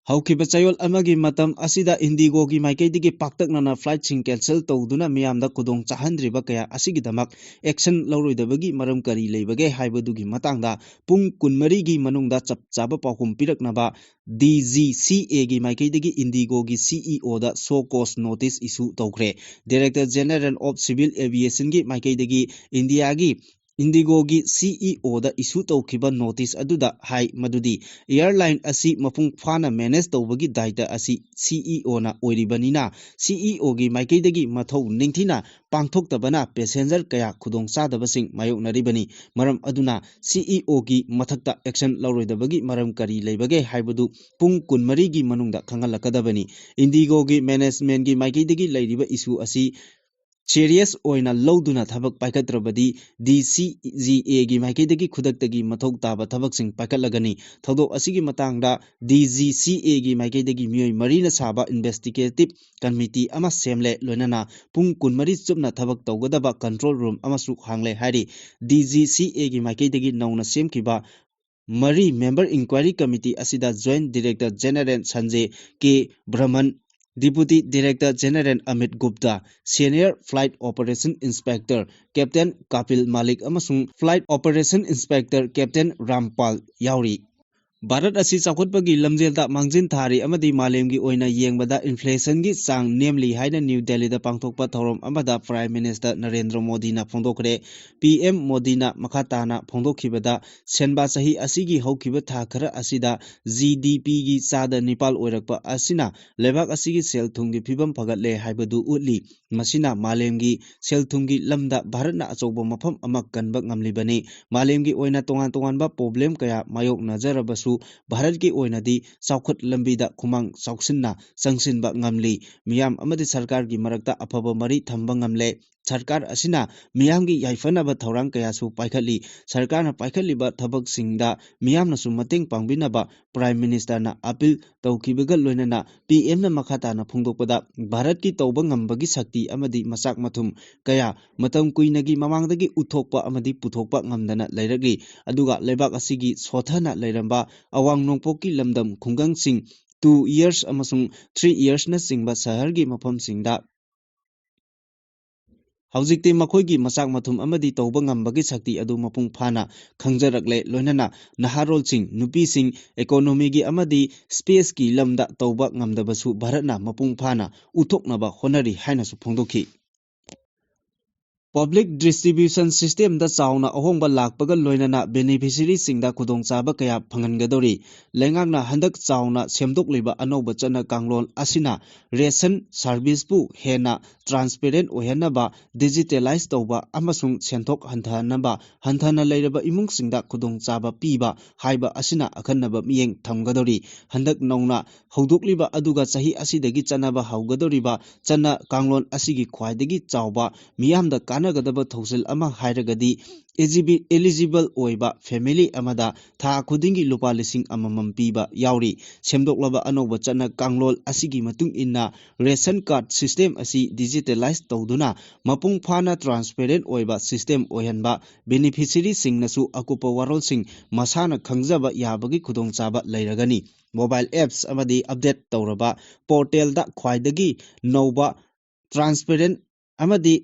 ꯍꯧꯈꯤꯕ ꯆꯌꯣꯜ ꯑꯃꯒꯤ ꯃꯇꯝ ꯑꯁꯤꯗ ꯏꯟꯗꯤꯒꯣꯒꯤ ꯃꯥꯏꯀꯩꯗꯒꯤ ꯄꯥꯛꯇꯛꯅꯅ ꯐ꯭ꯂꯥꯏꯠꯁꯤꯡ ꯀꯦꯟꯁꯦꯜ ꯇꯧꯗꯨꯅ ꯃꯤꯌꯥꯝꯗ ꯈꯨꯗꯣꯡ ꯆꯥꯍꯟꯗ꯭ꯔꯤꯕ ꯀꯌꯥ ꯑꯁꯤꯒꯤꯗꯃꯛ ꯑꯦꯛꯁꯟ ꯂꯧꯔꯣꯏꯗꯕꯒꯤ ꯃꯔꯝ ꯀꯔꯤ ꯂꯩꯕꯒꯦ ꯍꯥꯏꯕꯗꯨꯒꯤ ꯃꯇꯥꯡꯗ ꯄꯨꯡ ꯀꯨꯟꯃꯔꯤꯒꯤ ꯃꯅꯨꯡꯗ ꯆꯞ ꯆꯥꯕ ꯄꯥꯎꯈꯨꯝ ꯄꯤꯔꯛꯅꯕ ꯗꯤ ꯖꯤ ꯁꯤ ꯑꯦꯒꯤ ꯃꯥꯏꯀꯩꯗꯒꯤ ꯏꯟꯗꯤꯒꯣꯒꯤ ꯁꯤ ꯏ ꯑꯣꯗ ꯁꯣ ꯀꯣꯁ ꯅꯣꯇꯤꯁ ꯏꯁꯨ ꯇꯧꯈ꯭ꯔꯦ꯫ Director General of Civil Aviationꯒꯤ ꯃꯥꯏꯀꯩꯗꯒꯤ ꯏꯟꯗꯤꯌꯥꯒꯤ ꯏꯟꯗꯤꯒꯣꯒꯤ ꯁꯤ ꯏ ꯑꯣꯗ ꯏꯁꯨ ꯇꯧꯈꯤꯕ ꯅꯣꯇꯤꯁ ꯑꯗꯨꯗ ꯍꯥꯏ ꯃꯗꯨꯗꯤ, ꯑꯦꯌꯔꯂꯥꯏꯟ ꯑꯁꯤ ꯃꯄꯨꯡ ꯐꯥꯅ ꯃꯦꯅꯦꯖ ꯇꯧꯕꯒꯤ ꯗꯥꯏꯇ ꯑꯁꯤ ꯁꯤ ꯏ ꯑꯣꯅ ꯑꯣꯏꯔꯤꯕꯅꯤꯅ, ꯁꯤ ꯏ ꯑꯣꯒꯤ ꯃꯥꯏꯀꯩꯗꯒꯤ ꯃꯊꯧ ꯅꯤꯡꯊꯤꯅ ꯄꯥꯡꯊꯣꯛꯇꯕꯅ ꯄꯦꯁꯦꯟꯖꯔ ꯀꯌꯥ ꯈꯨꯗꯣꯡꯆꯥꯗꯕꯁꯤꯡ ꯃꯥꯌꯣꯛꯅꯔꯤꯕꯅꯤ꯫ ꯃꯔꯝ ꯑꯗꯨꯅ ꯁꯤ ꯏ ꯑꯣꯒꯤ ꯃꯊꯛꯇ ꯑꯦꯛꯁꯟ ꯂꯧꯔꯣꯏꯗꯕꯒꯤ ꯃꯔꯝ ꯀꯔꯤ ꯂꯩꯕꯒꯦ ꯍꯥꯏꯕꯗꯨ ꯄꯨꯡ ꯀꯨꯟꯃꯔꯤꯒꯤ ꯃꯅꯨꯡꯗ ꯈꯪꯍꯜꯂꯛꯀꯗꯕꯅꯤ꯫ ꯏꯟꯗꯤꯒꯣꯒꯤ ꯃꯦꯅꯦꯖꯃꯦꯟꯒꯤ ꯃꯥꯏꯀꯩꯗꯒꯤ ꯂꯩꯔꯤꯕ ꯏꯁꯨ ꯑꯁꯤ ꯁꯤꯔꯤꯌꯁ ꯑꯣꯏꯅ ꯂꯧꯗꯨꯅ ꯊꯕꯛ ꯄꯥꯏꯈꯠꯇ꯭ꯔꯕꯗꯤ, ꯗꯤ ꯁꯤ ꯖꯤ ꯑꯦꯒꯤ ꯃꯥꯏꯀꯩꯗꯒꯤ ꯈꯨꯗꯛꯇꯒꯤ ꯃꯊꯧ ꯇꯥꯕ ꯊꯕꯛꯁꯤꯡ ꯄꯥꯏꯈꯠꯂꯒꯅꯤ꯫ ꯊꯧꯗꯣꯛ ꯑꯁꯤꯒꯤ ꯃꯇꯥꯡꯗ ꯗꯤ ꯖꯤ ꯁꯤ ꯑꯦꯒꯤ ꯃꯥꯏꯀꯩꯗꯒꯤ ꯃꯤꯑꯣꯏ ꯃꯔꯤꯅ ꯁꯥꯕ ꯏꯟꯚꯦꯁꯇꯤꯒꯦꯇꯤꯚ ꯀꯃꯤꯇꯤ ꯑꯃ ꯁꯦꯝꯂꯦ, ꯂꯣꯏꯅꯅ ꯄꯨꯡ ꯀꯨꯟꯃꯔꯤ ꯆꯨꯞꯅ ꯊꯕꯛ ꯇꯧꯒꯗꯕ ꯀꯟꯇ꯭ꯔꯣꯜ ꯔꯨꯝ ꯑꯃꯁꯨ ꯍꯥꯡꯂꯦ ꯍꯥꯏꯔꯤ꯫ ꯗꯤ ꯖꯤ ꯁꯤ ꯑꯦꯒꯤ ꯃꯥꯏꯀꯩꯗꯒꯤ ꯅꯧꯅ ꯁꯦꯝꯈꯤꯕ ꯃꯔꯤ ꯃꯦꯝꯕꯔ ꯏꯟꯀ꯭ꯋꯥꯏꯔꯤ ꯀꯃꯤꯇꯤ ꯑꯁꯤꯗ joint director general Sanjay K Brahman, deputy director general Amit Gupta, senior flight operation inspector captain Kapil Malik ꯑꯃꯁꯨꯡ flight operation inspector captain Rampal ꯌꯥꯎꯔꯤ꯫ ꯚꯥꯔꯠ ꯑꯁꯤ ꯆꯥꯎꯈꯠꯄꯒꯤ ꯂꯝꯖꯦꯜꯗ ꯃꯥꯡꯖꯤꯟ ꯊꯥꯔꯤ ꯑꯃꯗꯤ ꯃꯥꯂꯦꯝꯒꯤ ꯑꯣꯏꯅ ꯌꯦꯡꯕꯗ ꯏꯟꯐ꯭ꯂꯦꯁꯟꯒꯤ ꯆꯥꯡ ꯅꯦꯝꯂꯤ ꯍꯥꯏꯅ ꯅ꯭ꯌꯨ ꯗꯦꯜꯂꯤꯗ ꯄꯥꯡꯊꯣꯛꯄ ꯊꯧꯔꯝ ꯑꯃꯗ ꯄ꯭ꯔꯥꯏꯝ ꯃꯤꯅꯤꯁꯇꯔ ꯅꯔꯦꯟꯗ꯭ꯔ ꯃꯣꯗꯤꯅ ꯐꯣꯡꯗꯣꯛꯈ꯭ꯔꯦ꯫ ꯄꯤ ꯑꯦꯝ ꯃꯣꯗꯤꯅ ꯃꯈꯥ ꯇꯥꯅ ꯐꯣꯡꯗꯣꯛꯈꯤꯕꯗ, ꯁꯦꯟꯕꯥ ꯆꯍꯤ ꯑꯁꯤꯒꯤ ꯍꯧꯈꯤꯕ ꯊꯥ ꯈꯔ ꯑꯁꯤꯗ ꯖꯤ ꯗꯤ ꯄꯤꯒꯤ ꯆꯥꯗ ꯅꯤꯄꯥꯜ ꯑꯣꯏꯔꯛꯄ ꯑꯁꯤꯅ ꯂꯩꯕꯥꯛ ꯑꯁꯤꯒꯤ ꯁꯦꯜ ꯊꯨꯝꯒꯤ ꯐꯤꯕꯝ ꯐꯒꯠꯂꯦ ꯍꯥꯏꯕꯗꯨ ꯎꯠꯂꯤ꯫ ꯃꯁꯤꯅ ꯃꯥꯂꯦꯝꯒꯤ ꯁꯦꯜ ꯊꯨꯝꯒꯤ ꯂꯝꯗ ꯚꯥꯔꯠꯅ ꯑꯆꯧꯕ ꯃꯐꯝ ꯑꯃ ꯀꯟꯕ ꯉꯝꯂꯤꯕꯅꯤ꯫ ꯃꯥꯂꯦꯝꯒꯤ ꯑꯣꯏꯅ ꯇꯣꯉꯥꯟ ꯇꯣꯉꯥꯟꯕ ꯄ꯭ꯔꯣꯕ꯭ꯂꯦꯝ ꯀꯌꯥ ꯃꯥꯌꯣꯛꯅꯖꯔꯕꯁꯨ, ꯚꯥꯔꯠꯀꯤ ꯑꯣꯏꯅꯗꯤ ꯆꯥꯎꯈꯠ ꯂꯝꯕꯤꯗ ꯈꯨꯃꯥꯡ ꯆꯥꯎꯁꯤꯟꯅ ꯆꯪꯁꯤꯟꯕ ꯉꯝꯂꯤ꯫ ꯃꯤꯌꯥꯝ ꯑꯃꯗꯤ ꯁꯔꯀꯥꯔꯒꯤ ꯃꯔꯛꯇ ꯑꯐꯕ ꯃꯔꯤ ꯊꯝꯕ ꯉꯝꯂꯦ꯫ ꯁꯔꯀꯥꯔ ꯑꯁꯤꯅ ꯃꯤꯌꯥꯝꯒꯤ ꯌꯥꯏꯐꯅꯕ ꯊꯧꯔꯥꯡ ꯀꯌꯥꯁꯨ ꯄꯥꯏꯈꯠꯂꯤ꯫ ꯁꯔꯀꯥꯔꯅ ꯄꯥꯏꯈꯠꯂꯤꯕ ꯊꯕꯛꯁꯤꯡꯗ ꯃꯤꯌꯥꯝꯅꯁꯨ ꯃꯇꯦꯡ ꯄꯥꯡꯕꯤꯅꯕ ꯄ꯭ꯔꯥꯏꯝ ꯃꯤꯅꯤꯁꯇꯔꯅ ꯑꯄꯤꯜ ꯇꯧꯈꯤꯕꯒ ꯂꯣꯏꯅꯅ, ꯄꯤ ꯑꯦꯝꯅ ꯃꯈꯥ ꯇꯥꯅ ꯐꯣꯡꯗꯣꯛꯄꯗ, ꯚꯥꯔꯠꯀꯤ ꯇꯧꯕ ꯉꯝꯕꯒꯤ ꯁꯛꯇꯤ ꯑꯃꯗꯤ ꯃꯆꯥꯛ ꯃꯊꯨꯝ ꯀꯌꯥ ꯃꯇꯝ ꯀꯨꯏꯅꯒꯤ ꯃꯃꯥꯡꯗꯒꯤ ꯎꯠꯊꯣꯛꯄ ꯑꯃꯗꯤ ꯄꯨꯊꯣꯛꯄ ꯉꯝꯗꯅ ꯂꯩꯔꯛꯂꯤ꯫ ꯑꯗꯨꯒ ꯂꯩꯕꯥꯛ ꯑꯁꯤꯒꯤ ꯁꯣꯊꯅ ꯂꯩꯔꯝꯕ ꯑꯋꯥꯡ ꯅꯣꯡꯄꯣꯛꯀꯤ ꯂꯝꯗꯝ ꯈꯨꯡꯒꯪꯁꯤꯡ two years ꯑꯃꯁꯨꯡ three yearsꯅꯆꯤꯡꯕ ꯁꯍꯔꯒꯤ ꯃꯐꯝꯁꯤꯡꯗ ꯍꯧꯖꯤꯛꯇꯤ ꯃꯈꯣꯏꯒꯤ ꯃꯆꯥꯛ ꯃꯊꯨꯝ ꯑꯃꯗꯤ ꯇꯧꯕ ꯉꯝꯕꯒꯤ ꯁꯛꯇꯤ ꯑꯗꯨ ꯃꯄꯨꯡ ꯐꯥꯅ ꯈꯪꯖꯔꯛꯂꯦ꯫ ꯂꯣꯏꯅꯅ ꯅꯍꯥꯔꯣꯜꯁꯤꯡ, ꯅꯨꯄꯤꯁꯤꯡ, economyꯒꯤ ꯑꯃꯗꯤ spaceꯀꯤ ꯂꯝꯗ ꯇꯧꯕ ꯉꯝꯗꯕꯁꯨ ꯚꯥꯔꯠꯅ ꯃꯄꯨꯡ ꯐꯥꯅ ꯎꯠꯊꯣꯛꯅꯕ ꯍꯣꯠꯅꯔꯤ ꯍꯥꯏꯅꯁꯨ ꯐꯣꯡꯗꯣꯛꯈꯤ꯫ Public distribution systemꯗ ꯆꯥꯎꯅ ꯑꯍꯣꯡꯕ ꯂꯥꯛꯄꯒ ꯂꯣꯏꯅꯅ beneficiaryꯁꯤꯡꯗ ꯈꯨꯗꯣꯡꯆꯥꯕ ꯀꯌꯥ ꯐꯪꯍꯟꯒꯗꯧꯔꯤ꯫ ꯂꯩꯉꯥꯛꯅ ꯍꯟꯗꯛ ꯆꯥꯎꯅ ꯁꯦꯝꯗꯣꯛꯂꯤꯕ ꯑꯅꯧꯕ ꯆꯠꯅ ꯀꯥꯡꯂꯣꯟ ꯑꯁꯤꯅ ration serviceꯄꯨ ꯍꯦꯟꯅ transparent ꯑꯣꯏꯍꯟꯅꯕ, digitalize ꯇꯧꯕ ꯑꯃꯁꯨꯡ ꯁꯦꯟꯊꯣꯛ ꯍꯟꯊꯍꯟꯅꯕ, ꯍꯟꯊꯅ ꯂꯩꯔꯕ ꯏꯃꯨꯡꯁꯤꯡꯗ ꯈꯨꯗꯣꯡꯆꯥꯕ ꯄꯤꯕ ꯍꯥꯏꯕ ꯑꯁꯤꯅ ꯑꯈꯟꯅꯕ ꯃꯤꯠꯌꯦꯡ ꯊꯝꯒꯗꯧꯔꯤ꯫ ꯍꯟꯗꯛ ꯅꯧꯅ ꯍꯧꯗꯣꯛꯂꯤꯕ ꯑꯗꯨꯒ ꯆꯍꯤ ꯑꯁꯤꯗꯒꯤ ꯆꯠꯅꯕ ꯍꯧꯒꯗꯧꯔꯤꯕ ꯆꯠꯅ ꯀꯥꯡꯂꯣꯟ ꯑꯁꯤꯒꯤ ꯈ꯭ꯋꯥꯏꯗꯒꯤ ꯆꯥꯎꯕ ꯃꯤꯌꯥꯝꯗ ꯀꯥꯟꯅꯒꯗꯕ ꯊꯧꯁꯤꯜ ꯑꯃ ꯍꯥꯏꯔꯒꯗꯤ eligible ꯑꯣꯏꯕ family ꯑꯃꯗ ꯊꯥ ꯈꯨꯗꯤꯡꯒꯤ ꯂꯨꯄꯥ ꯂꯤꯁꯤꯡ ꯑꯃꯃꯝ ꯄꯤꯕ ꯌꯥꯎꯔꯤ꯫ ꯁꯦꯝꯗꯣꯛꯂꯕ ꯑꯅꯧꯕ ꯆꯠꯅ ꯀꯥꯡꯂꯣꯟ ꯑꯁꯤꯒꯤ ꯃꯇꯨꯡ ꯏꯟꯅ ration card system ꯑꯁꯤ digitalize ꯇꯧꯗꯨꯅ ꯃꯄꯨꯡ ꯐꯥꯅ transparent ꯑꯣꯏꯕ system ꯑꯣꯏꯍꯟꯕ, beneficiaryꯁꯤꯡꯅꯁꯨ ꯑꯀꯨꯞꯄ ꯋꯥꯔꯣꯜꯁꯤꯡ ꯃꯁꯥꯅ ꯈꯪꯖꯕ ꯌꯥꯕꯒꯤ ꯈꯨꯗꯣꯡꯆꯥꯕ ꯂꯩꯔꯒꯅꯤ꯫ Mobile apps ꯑꯃꯗꯤ update ꯇꯧꯔꯕ portalꯗ ꯈ꯭ꯋꯥꯏꯗꯒꯤ ꯅꯧꯕ transparent ꯑꯃꯗꯤ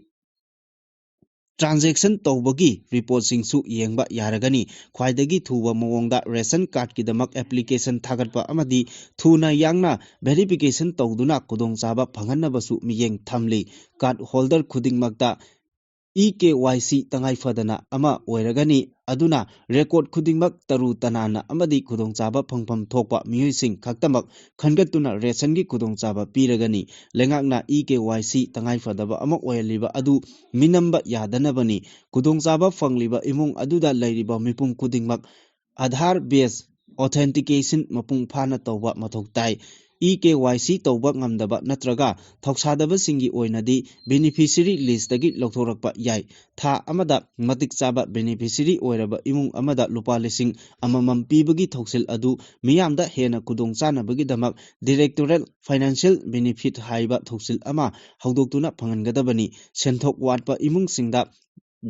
transaction ꯇꯧꯕꯒꯤ reportꯁꯤꯡꯁꯨ ꯌꯦꯡꯕ ꯌꯥꯔꯒꯅꯤ꯫ ꯈ꯭ꯋꯥꯏꯗꯒꯤ ꯊꯨꯕ ꯃꯑꯣꯡꯗ ration cardꯀꯤꯗꯃꯛ application ꯊꯥꯒꯠꯄ ꯑꯃꯗꯤ ꯊꯨꯅ ꯌꯥꯡꯅ verification ꯇꯧꯗꯨꯅ ꯈꯨꯗꯣꯡꯆꯥꯕ ꯐꯪꯍꯟꯅꯕꯁꯨ ꯃꯤꯠꯌꯦꯡ ꯊꯝꯂꯤ꯫ Card holder ꯈꯨꯗꯤꯡꯃꯛꯇ eKYC ꯇꯉꯥꯏ ꯐꯗꯅ ꯑꯃ ꯑꯣꯏꯔꯒꯅꯤ꯫ ꯑꯗꯨꯅ record ꯈꯨꯗꯤꯡꯃꯛ ꯇꯔꯨ ꯇꯅꯥꯟꯅ ꯑꯃꯗꯤ ꯈꯨꯗꯣꯡꯆꯥꯕ ꯐꯪꯐꯝ ꯊꯣꯛꯄ ꯃꯤꯑꯣꯏꯁꯤꯡ ꯈꯛꯇꯃꯛ ꯈꯟꯒꯠꯇꯨꯅ rationꯒꯤ ꯈꯨꯗꯣꯡꯆꯥꯕ ꯄꯤꯔꯒꯅꯤ꯫ ꯂꯩꯉꯥꯛꯅ eKYC ꯇꯉꯥꯏ ꯐꯗꯕ ꯑꯃ ꯑꯣꯏꯍꯜꯂꯤꯕ ꯑꯗꯨ ꯃꯤꯅꯝꯕ ꯌꯥꯗꯅꯕꯅꯤ꯫ ꯈꯨꯗꯣꯡꯆꯥꯕ ꯐꯪꯂꯤꯕ ꯏꯃꯨꯡ ꯑꯗꯨꯗ ꯂꯩꯔꯤꯕ ꯃꯤꯄꯨꯝ ꯈꯨꯗꯤꯡꯃꯛ Aadhaar based authentication ꯃꯄꯨꯡ ꯐꯥꯅ ꯇꯧꯕ ꯃꯊꯧ ꯇꯥꯏ꯫ eKYC ꯇꯧꯕ ꯉꯝꯗꯕ ꯅꯠꯇ꯭ꯔꯒ ꯊꯧꯁꯥꯗꯕꯁꯤꯡꯒꯤ ꯑꯣꯏꯅꯗꯤ beneficiary listꯇꯒꯤ ꯂꯧꯊꯣꯔꯛꯄ ꯌꯥꯏ꯫ ꯊꯥ ꯑꯃꯗ ꯃꯇꯤꯛ ꯆꯥꯕ beneficiary ꯑꯣꯏꯔꯕ ꯏꯃꯨꯡ ꯑꯃꯗ ꯂꯨꯄꯥ ꯂꯤꯁꯤꯡ ꯑꯃꯃꯝ ꯄꯤꯕꯒꯤ ꯊꯧꯁꯤꯜ ꯑꯗꯨ ꯃꯤꯌꯥꯝꯗ ꯍꯦꯟꯅ ꯈꯨꯗꯣꯡꯆꯥꯅꯕꯒꯤꯗꯃꯛ directorial financial benefit ꯍꯥꯏꯕ ꯊꯧꯁꯤꯜ ꯑꯃ ꯍꯧꯗꯣꯛꯇꯨꯅ ꯐꯪꯍꯟꯒꯗꯕꯅꯤ꯫ ꯁꯦꯟꯊꯣꯛ ꯋꯥꯠꯄ ꯏꯃꯨꯡꯁꯤꯡꯗ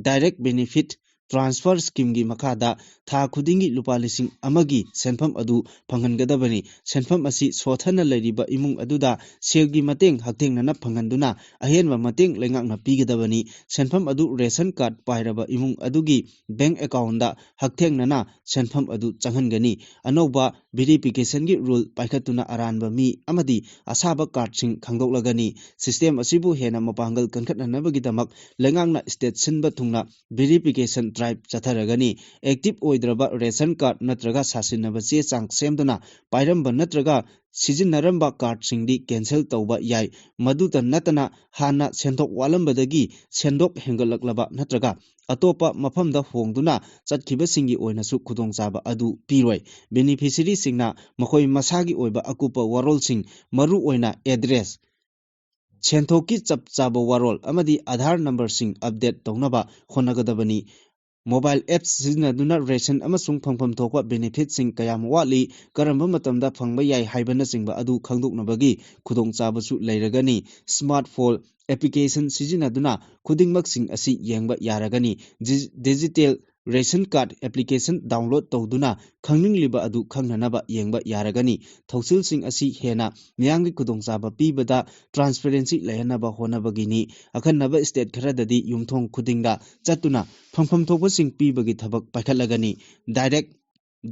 direct benefit transfer schemeꯒꯤ ꯃꯈꯥꯗ ꯊꯥ ꯈꯨꯗꯤꯡꯒꯤ ꯂꯨꯄꯥ ꯂꯤꯁꯤꯡ ꯑꯃꯒꯤ ꯁꯦꯟꯐꯝ ꯑꯗꯨ ꯐꯪꯍꯟꯒꯗꯕꯅꯤ꯫ ꯁꯦꯟꯐꯝ ꯑꯁꯤ ꯁꯣꯊꯅ ꯂꯩꯔꯤꯕ ꯏꯃꯨꯡ ꯑꯗꯨꯗ ꯁꯦꯜꯒꯤ ꯃꯇꯦꯡ ꯍꯛꯊꯦꯡꯅꯅ ꯐꯪꯍꯟꯗꯨꯅ ꯑꯍꯦꯟꯕ ꯃꯇꯦꯡ ꯂꯩꯉꯥꯛꯅ ꯄꯤꯒꯗꯕꯅꯤ꯫ ꯁꯦꯟꯐꯝ ꯑꯗꯨ ration card ꯄꯥꯏꯔꯕ ꯏꯃꯨꯡ ꯑꯗꯨꯒꯤ bank accountꯗ ꯍꯛꯊꯦꯡꯅꯅ ꯁꯦꯟꯐꯝ ꯑꯗꯨ ꯆꯪꯍꯟꯒꯅꯤ꯫ ꯑꯅꯧꯕ verificationꯒꯤ rule ꯄꯥꯏꯈꯠꯇꯨꯅ ꯑꯔꯥꯟꯕ ꯃꯤ ꯑꯃꯗꯤ ꯑꯁꯥꯕ cardꯁꯤꯡ ꯈꯪꯗꯣꯛꯂꯒꯅꯤ꯫ System ꯑꯁꯤꯕꯨ ꯍꯦꯟꯅ ꯃꯄꯥꯡꯒꯜ ꯀꯟꯈꯠꯅꯅꯕꯒꯤꯗꯃꯛ ꯂꯩꯉꯥꯛꯅ state ꯁꯤꯟꯕ ꯊꯨꯡꯅ verification drive ꯆꯠꯊꯔꯒꯅꯤ꯫ Active ꯑꯣꯏꯗ꯭ꯔꯕ ration card ꯅꯠꯇ꯭ꯔꯒ ꯁꯥꯁꯤꯟꯅꯕ ꯆꯦ ꯆꯥꯡ ꯁꯦꯝꯗꯨꯅ ꯄꯥꯏꯔꯝꯕ ꯅꯠꯇ꯭ꯔꯒ ꯁꯤꯖꯤꯟꯅꯔꯝꯕ cardꯁꯤꯡꯗꯤ cancel ꯇꯧꯕ ꯌꯥꯏ꯫ ꯃꯗꯨꯇ ꯅꯠꯇꯅ ꯍꯥꯟꯅ ꯁꯦꯟꯊꯣꯛ ꯋꯥꯠꯂꯝꯕꯗꯒꯤ ꯁꯦꯟꯗꯣꯛ ꯍꯦꯟꯒꯠꯂꯛꯂꯕ ꯅꯠꯇ꯭ꯔꯒ ꯑꯇꯣꯞꯄ ꯃꯐꯝꯗ ꯍꯣꯡꯗꯨꯅ ꯆꯠꯈꯤꯕꯁꯤꯡꯒꯤ ꯑꯣꯏꯅꯁꯨ ꯈꯨꯗꯣꯡꯆꯥꯕ ꯑꯗꯨ ꯄꯤꯔꯣꯏ꯫ Beneficiaryꯁꯤꯡꯅ ꯃꯈꯣꯏ ꯃꯁꯥꯒꯤ ꯑꯣꯏꯕ ꯑꯀꯨꯞꯄ ꯋꯥꯔꯣꯜꯁꯤꯡ, ꯃꯔꯨꯑꯣꯏꯅ address, ꯁꯦꯟꯊꯣꯛꯀꯤ ꯆꯞ ꯆꯥꯕ ꯋꯥꯔꯣꯜ ꯑꯃꯗꯤ Aadhaar numberꯁꯤꯡ update ꯇꯧꯅꯕ ꯍꯣꯠꯅꯒꯗꯕꯅꯤ꯫ Mobile apps ꯁꯤꯖꯤꯟꯅꯗꯨꯅ ration ꯑꯃꯁꯨꯡ ꯐꯪꯐꯝ ꯊꯣꯛꯄ benefitꯁꯤꯡ ꯀꯌꯥꯝ ꯋꯥꯠꯂꯤ, ꯀꯔꯝꯕ ꯃꯇꯝꯗ ꯐꯪꯕ ꯌꯥꯏ ꯍꯥꯏꯕꯅꯆꯤꯡꯕ ꯑꯗꯨ ꯈꯪꯗꯣꯛꯅꯕꯒꯤ ꯈꯨꯗꯣꯡꯆꯥꯕꯁꯨ ꯂꯩꯔꯒꯅꯤ꯫ Smartphone application ꯁꯤꯖꯤꯟꯅꯗꯨꯅ ꯈꯨꯗꯤꯡꯃꯛꯁꯤꯡ ꯑꯁꯤ ꯌꯦꯡꯕ ꯌꯥꯔꯒꯅꯤ꯫ Digi-, digital ration card application download ꯇꯧꯗꯨꯅ ꯈꯪꯅꯤꯡꯂꯤꯕ ꯑꯗꯨ ꯈꯪꯅꯅꯕ ꯌꯦꯡꯕ ꯌꯥꯔꯒꯅꯤ꯫ ꯊꯧꯁꯤꯜꯁꯤꯡ ꯑꯁꯤ ꯍꯦꯟꯅ ꯃꯤꯌꯥꯝꯒꯤ ꯈꯨꯗꯣꯡꯆꯥꯕ ꯄꯤꯕꯗ transparency ꯂꯩꯍꯟꯅꯕ ꯍꯣꯠꯅꯕꯒꯤꯅꯤ꯫ ꯑꯈꯟꯅꯕ state ꯈꯔꯗꯗꯤ ꯌꯨꯝꯊꯣꯡ ꯈꯨꯗꯤꯡꯗ ꯆꯠꯇꯨꯅ ꯐꯪꯐꯝ ꯊꯣꯛꯄꯁꯤꯡ ꯄꯤꯕꯒꯤ ꯊꯕꯛ ꯄꯥꯏꯈꯠꯂꯒꯅꯤ꯫ Direct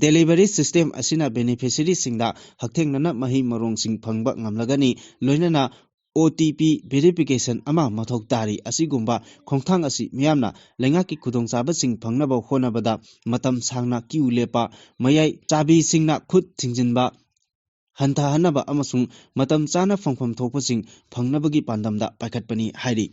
delivery system ꯑꯁꯤꯅ beneficiaryꯁꯤꯡꯗ ꯍꯛꯊꯦꯡꯅꯅ ꯃꯍꯩ ꯃꯔꯣꯡꯁꯤꯡ ꯐꯪꯕ ꯉꯝꯂꯒꯅꯤ, ꯂꯣꯏꯅꯅ OTP verification ꯑꯃ ꯃꯊꯧ ꯇꯥꯔꯤ꯫ ꯑꯁꯤꯒꯨꯝꯕ ꯈꯣꯡꯊꯥꯡ ꯑꯁꯤ ꯃꯤꯌꯥꯝꯅ ꯂꯩꯉꯥꯛꯀꯤ ꯈꯨꯗꯣꯡꯆꯥꯕꯁꯤꯡ ꯐꯪꯅꯕ ꯍꯣꯠꯅꯕꯗ ꯃꯇꯝ ꯁꯥꯡꯅ queue ꯂꯦꯞꯄ, ꯃꯌꯥꯏ ꯆꯥꯕꯤꯁꯤꯡꯅ ꯈꯨꯠ ꯊꯤꯡꯖꯤꯟꯕ ꯍꯟꯊꯍꯟꯅꯕ ꯑꯃꯁꯨꯡ ꯃꯇꯝ ꯆꯥꯅ ꯐꯪꯐꯝ ꯊꯣꯛꯄꯁꯤꯡ ꯐꯪꯅꯕꯒꯤ ꯄꯥꯟꯗꯝꯗ ꯄꯥꯏꯈꯠꯄꯅꯤ ꯍꯥꯏꯔꯤ꯫